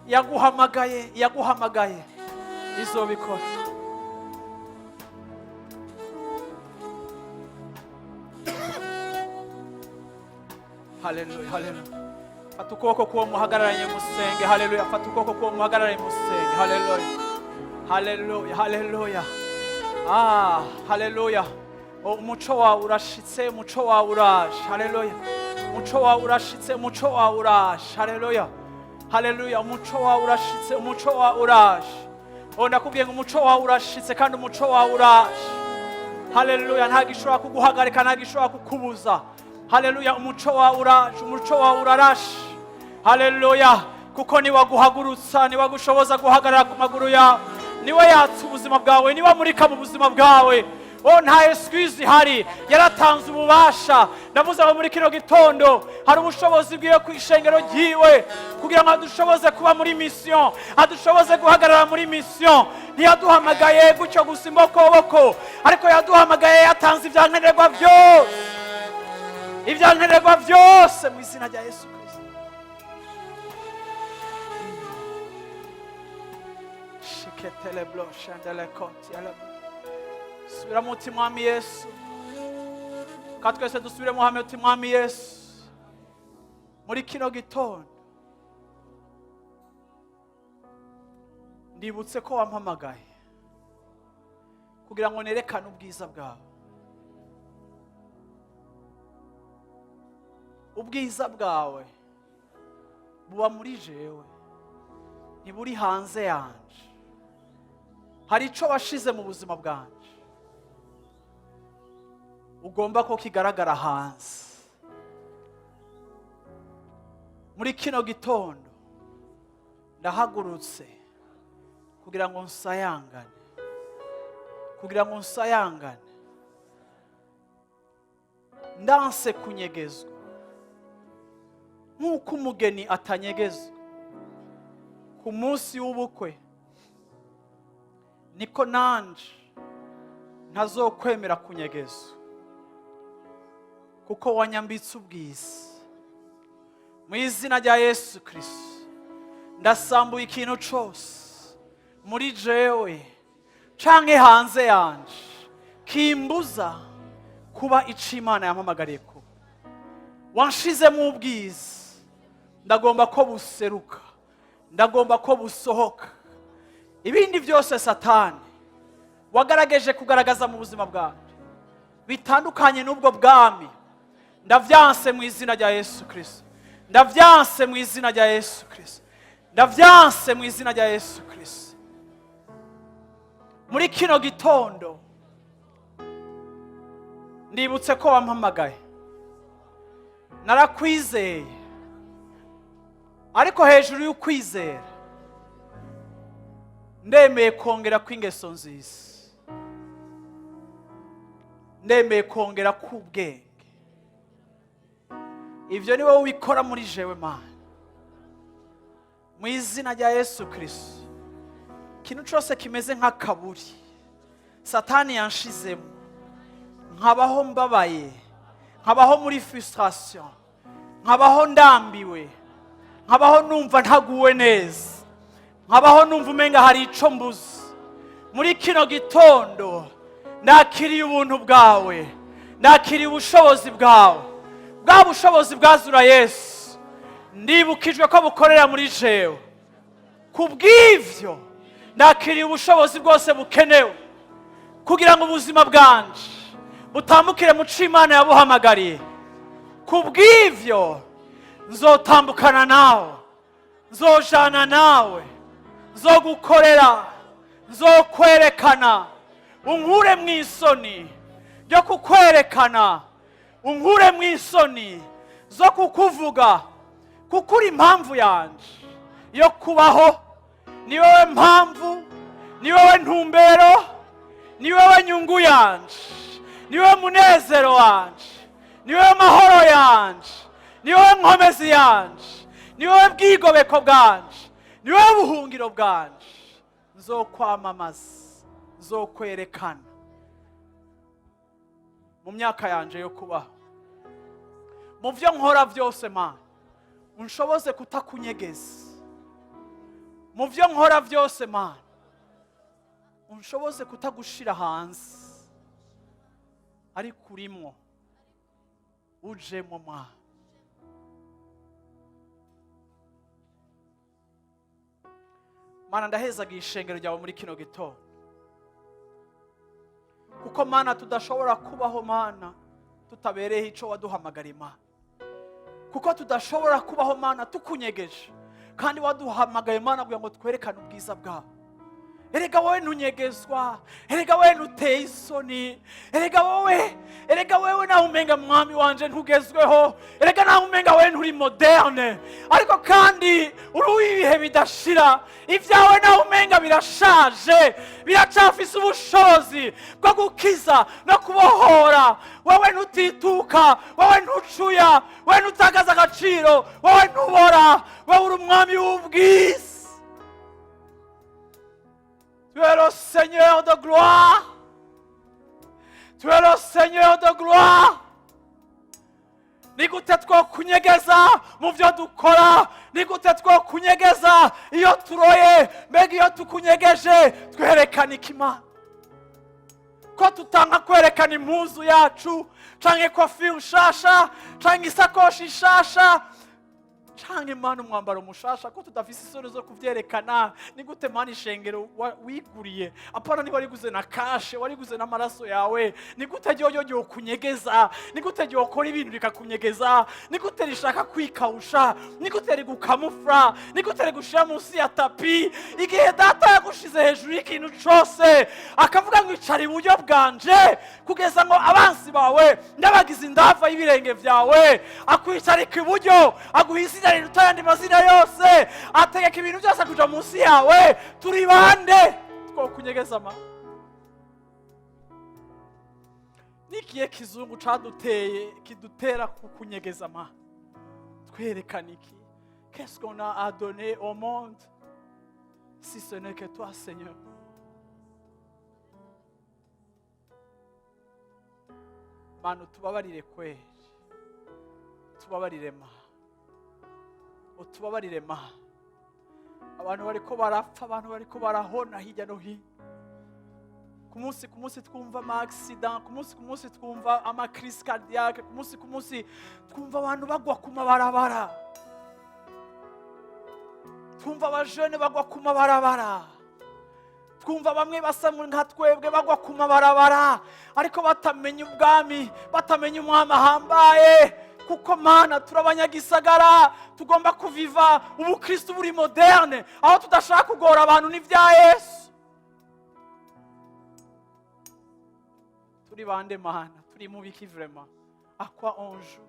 Yaguhamagaye, yaguhamagaye izobikora. Haleluya, haleluya! Fata ukuboko k'uwo muhagararanye musenge. Haleluya! Fata ukuboko k'uwo muhagararanye musenge. Haleluya, haleluya, haleluya! Ah, haleluya! Oh, umuco wawe urashitse, umuco wawe uraje. Haleluya! Umuco wawe urashitse, umuco wawe uraje. Haleluya, haleluya! Umuco wawe urashitse, umuco wawe uraje. Oh, ndakubwiye ngo umuco wawe urashitse kandi umuco wawe uraje. Haleluya! Nta gishobora kuguhagarika, nta gishobora kukubuza. Haleluya! Umuco wawe uraje, umuco wawe urarashe. Haleluya! Kuko niwaguhagurutsa, niwagushoboza guhagarara ku maguru yawe, niwe yatsa ubuzima bwawe, niwe amurika mu buzima bwawe. Oh, nta excuse ihari, yaratanze ububasha. Ndavuze ngo muri kino gitondo hari ubushobozi bwiwe ku ishengero ryiwe kugira ngo adushoboze kuba muri mission, adushoboze guhagarara muri mission. Ntiyaduhamagaye gutyo gusa imbokoboko, ariko yaduhamagaye yatanze ibyankenerwa byose, ibyankenerwa byose, mu izina rya Yesu Kirisito. Shiketeleblo shendelekotiyeleblo. Subiramo uti: "Mwami Yesu." Ka twese dusubiremo hamwe uti: "Mwami Yesu, muri kino gitondo ndibutse ko wampamagaye kugira ngo nerekane ubwiza bwawe. Ubwiza bwawe buba muri jewe, ntiburi hanze yanje. Hari icyo washize mu buzima bwanje ugomba ko kigaragara hanze. Muri kino gitondo ndahagurutse kugira ngo nsayangane, Kugira ngo nsayangane. Ndanse kunyegezwa nk'uko umugeni atanyegezwa ku munsi w'ubukwe, niko nanje ntazokwemera kunyegezwa, kuko wanyambitse ubwiza. Mu izina rya Yesu Kirisito, ndasambuye ikintu cose muri jewe canke hanze yanje kimbuza kuba ico Imana yampamagariye kuba. Wanshizemo ubwiza, ndagomba ko buseruka, ndagomba ko busohoka. Ibindi byose Satani wagerageje kugaragaza mu buzima bwanjye bitandukanye n'ubwo bwami, ndavyanse mu izina rya Yesu Kirisito. Ndavyanse mu izina rya Yesu Kirisito. Ndavyanse mu izina rya Yesu Kirisito. Muri kino gitondo ndibutse ko wampamagaye, narakwizeye, ariko hejuru y'ukwizera ndemeye kongera kw'ingeso nziza, ndemeye kongera k'ubwenge. Ibyo ni wowe ubikora muri jewe, Mana. Mu izina rya Yesu Kirisito, ikintu cyose kimeze nk'akaburi Satani yanshizemo, nkabaho mbabaye, nkabaho muri frustration, nkabaho ndambiwe, nkabaho numva ntaguwe neza, nkabaho numva umenga hari ico mbuze, muri kino gitondo ndakiriye ubuntu bwawe, ndakiriye ubushobozi bwawe. Bwa bushobozi bwazura Yesu, ndibukijwe ko bukorera muri jewe. Ku bw'ivyo ndakiriye ubushobozi bwose bukenewe kugira ngo ubuzima bwanje butambukire mu co Imana yabuhamagariye. Ku bw'ivyo nzotambukana nawe, nzojana nawe, nzogukorera, nzokwerekana. Unkure mu isoni ryo kukwerekana, unkure mu isoni zo kukuvuga, kuko uri impamvu yanje yo kubaho. Ni wowe mpamvu, ni wowe ntumbero, ni wowe nyungu yanje, ni wowe munezero wanje, ni wowe mahoro yanje, ni wowe nkomezi yanje, ni wowe bwigobeko bwanje, ni wowe buhungiro bwanje. Nzokwamamaza, nzokwerekana mu myaka yanje yo kubaho, mu byo nkora byose. Mana, unshoboze kutakunyegeza mu byo nkora byose. Mana, unshoboze kutagushira hanze, ariko urimwo, ujemo, Mwana. Mana, ndahezaga ishengero ryawe muri kino gitondo, kuko Mana, tudashobora kubaho, Mana, tutabereyeho ico waduhamagara, Imana, kuko tudashobora kubaho, Mana, tukunyegeje, kandi waduhamagaye, Mana, kugira ngo twerekane ubwiza bwawe. Erega wowe ntunyegezwa, erega wowe ntuteye isoni, erega wewe nawe umenga, mwami wanje, ntugezweho, erega nawe umenga wewe nturi moderne, ariko kandi uri uw'ibihe bidashira. Ibyawe nawe umenga birashaje, biracafise ubushobozi bwo gukiza no kubohora. Wowe ntutituka, wowe ntucuya, wowe ntutakaza agaciro, wowe ntubora, wowe uri umwami w'ubwiza. Tu es le Seigneur de gloire. Tu es le Seigneur de gloire. Ni gute twokunyegeza mu byo dukora? Ni gute twokunyegeza iyo turoye? Mbega iyo tukunyegeje twerekana ikimana? Ko tutanga kwerekana impuzu yacu, canke coiffure nshasha, canke isakoshi nshasha, canke, Mana, umwambaro mushasha, ko tudafise isoni zo kuvyerekana? Ni gute, Mana, ishengero wiguriye, apana niba wariguze na cash, wariguze n'amaraso yawe, ni gute ryoyo ryokunyegeza? Ni gute ryokora ibintu rikakunyegeza? Ni gute rishaka kwikawusha? Ni gute rigukamufra? Ni gute rigushira munsi ya tapis, igihe Data yagushize hejuru y'ikintu cose, akavuga ngo: "Icara iburyo bwanje kugeza ngo abansi bawe ndabagize indava y'ibirenge vyawe"? Akwicarika iburyo, aguha izina riruta ayandi mazina yose, ategeka ibintu byose kuja munsi yawe. Turi bande twokunyegeza? Ma N'ikihe kizungu caduteye kidutera kukunyegeza ma twerekana iki? Qu'est-ce qu'on a à donner au monde si ce n'est que toi, Seigneur? Mana, utubabarire kweri, tubabarire ma, utubabarire ma. Abantu bariko barapfa, abantu bariko barahona hirya no hino. Ku munsi ku munsi twumva ama accident, ku munsi ku munsi twumva ama crise cardiaque, ku munsi ku munsi twumva abantu bagwa ku mabarabara, twumva abajene bagwa ku mabarabara, twumva bamwe basa nka twebwe bagwa ku mabarabara, ariko batamenya ubwami, batamenya umwami ahambaye. Kuko Mana, turi abanyagisagara, tugomba kuviva ubukristo buri moderne, aho tudashaka kugora abantu n'ibya Yesu. Turi bande, Mana? Turi mu biki vraiment? À quoi on joue?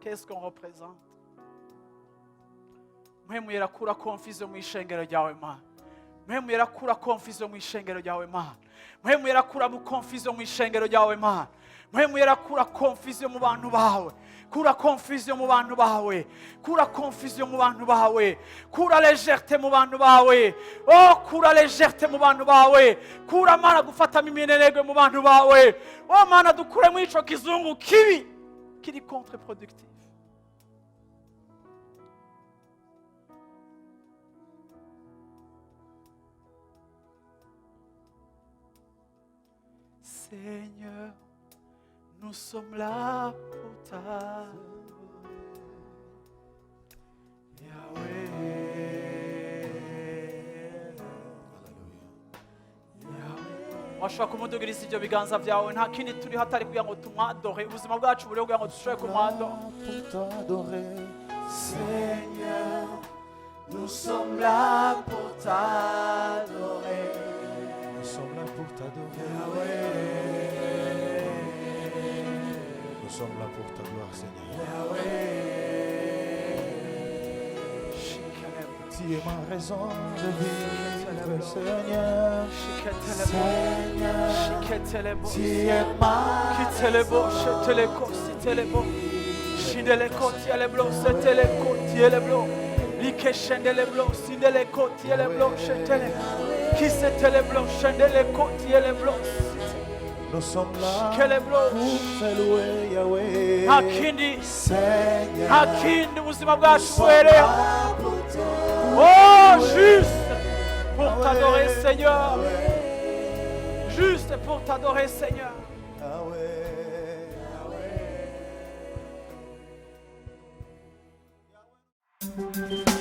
Qu'est-ce qu'on représente? Mpwemu Yera, kura confusion mu ishengero ryawe, Mana. Mpwemu Yera, kura confusion mu ishengero ryawe, Mana. Mpwemu Yera, kura mu confusion mu ishengero ryawe, Mana. Mpwemu Yera, kura confusion mu bantu bawe, kura confusion mu bantu bawe, kura confusion mu bantu bawe, kura légèreté mu bantu bawe. Oh, kura légèreté mu bantu bawe, kura, Mana, gufatamo iminenegwe mu bantu bawe. Oh Mana, dukuremo ico kizungu kibi kiri contre-productif. Seigneur, nous sommes là pour ta Yahweh. Yahweh. Washobora kumudugiriza ibyo biganza byawe. Nta kindi turiho atari kugira ngo tumwadore. Ubuzima bwacu buriho kugira ngo dushobore kumwadora. Pour t'adorer, Seigneur, nous sommes là pour t'adorer. Nous sommes là pour t'adorer. Nous sommes là pour ta gloire, Seigneur. Tu es ma raison de vivre, Seigneur. Seigneur, tu es ma Kitelebo, sheteleko, sitelebo, shindeleko, tieleblo, seteleko, tieleblo, like shendeleblo, sindeleko, tieleblo, shetele, kiseteleblo, shendeleko, tieleblo. Nous sommes là Keleblo. Pour te louer, Yahweh. Nta kindi, Seigneur, nta kindi ubuzima bwacu nous sommes buhereho. Là pour te Oh, juste pour t'adorer, Seigneur. Juste pour t'adorer, Seigneur. Yahweh, Yahweh.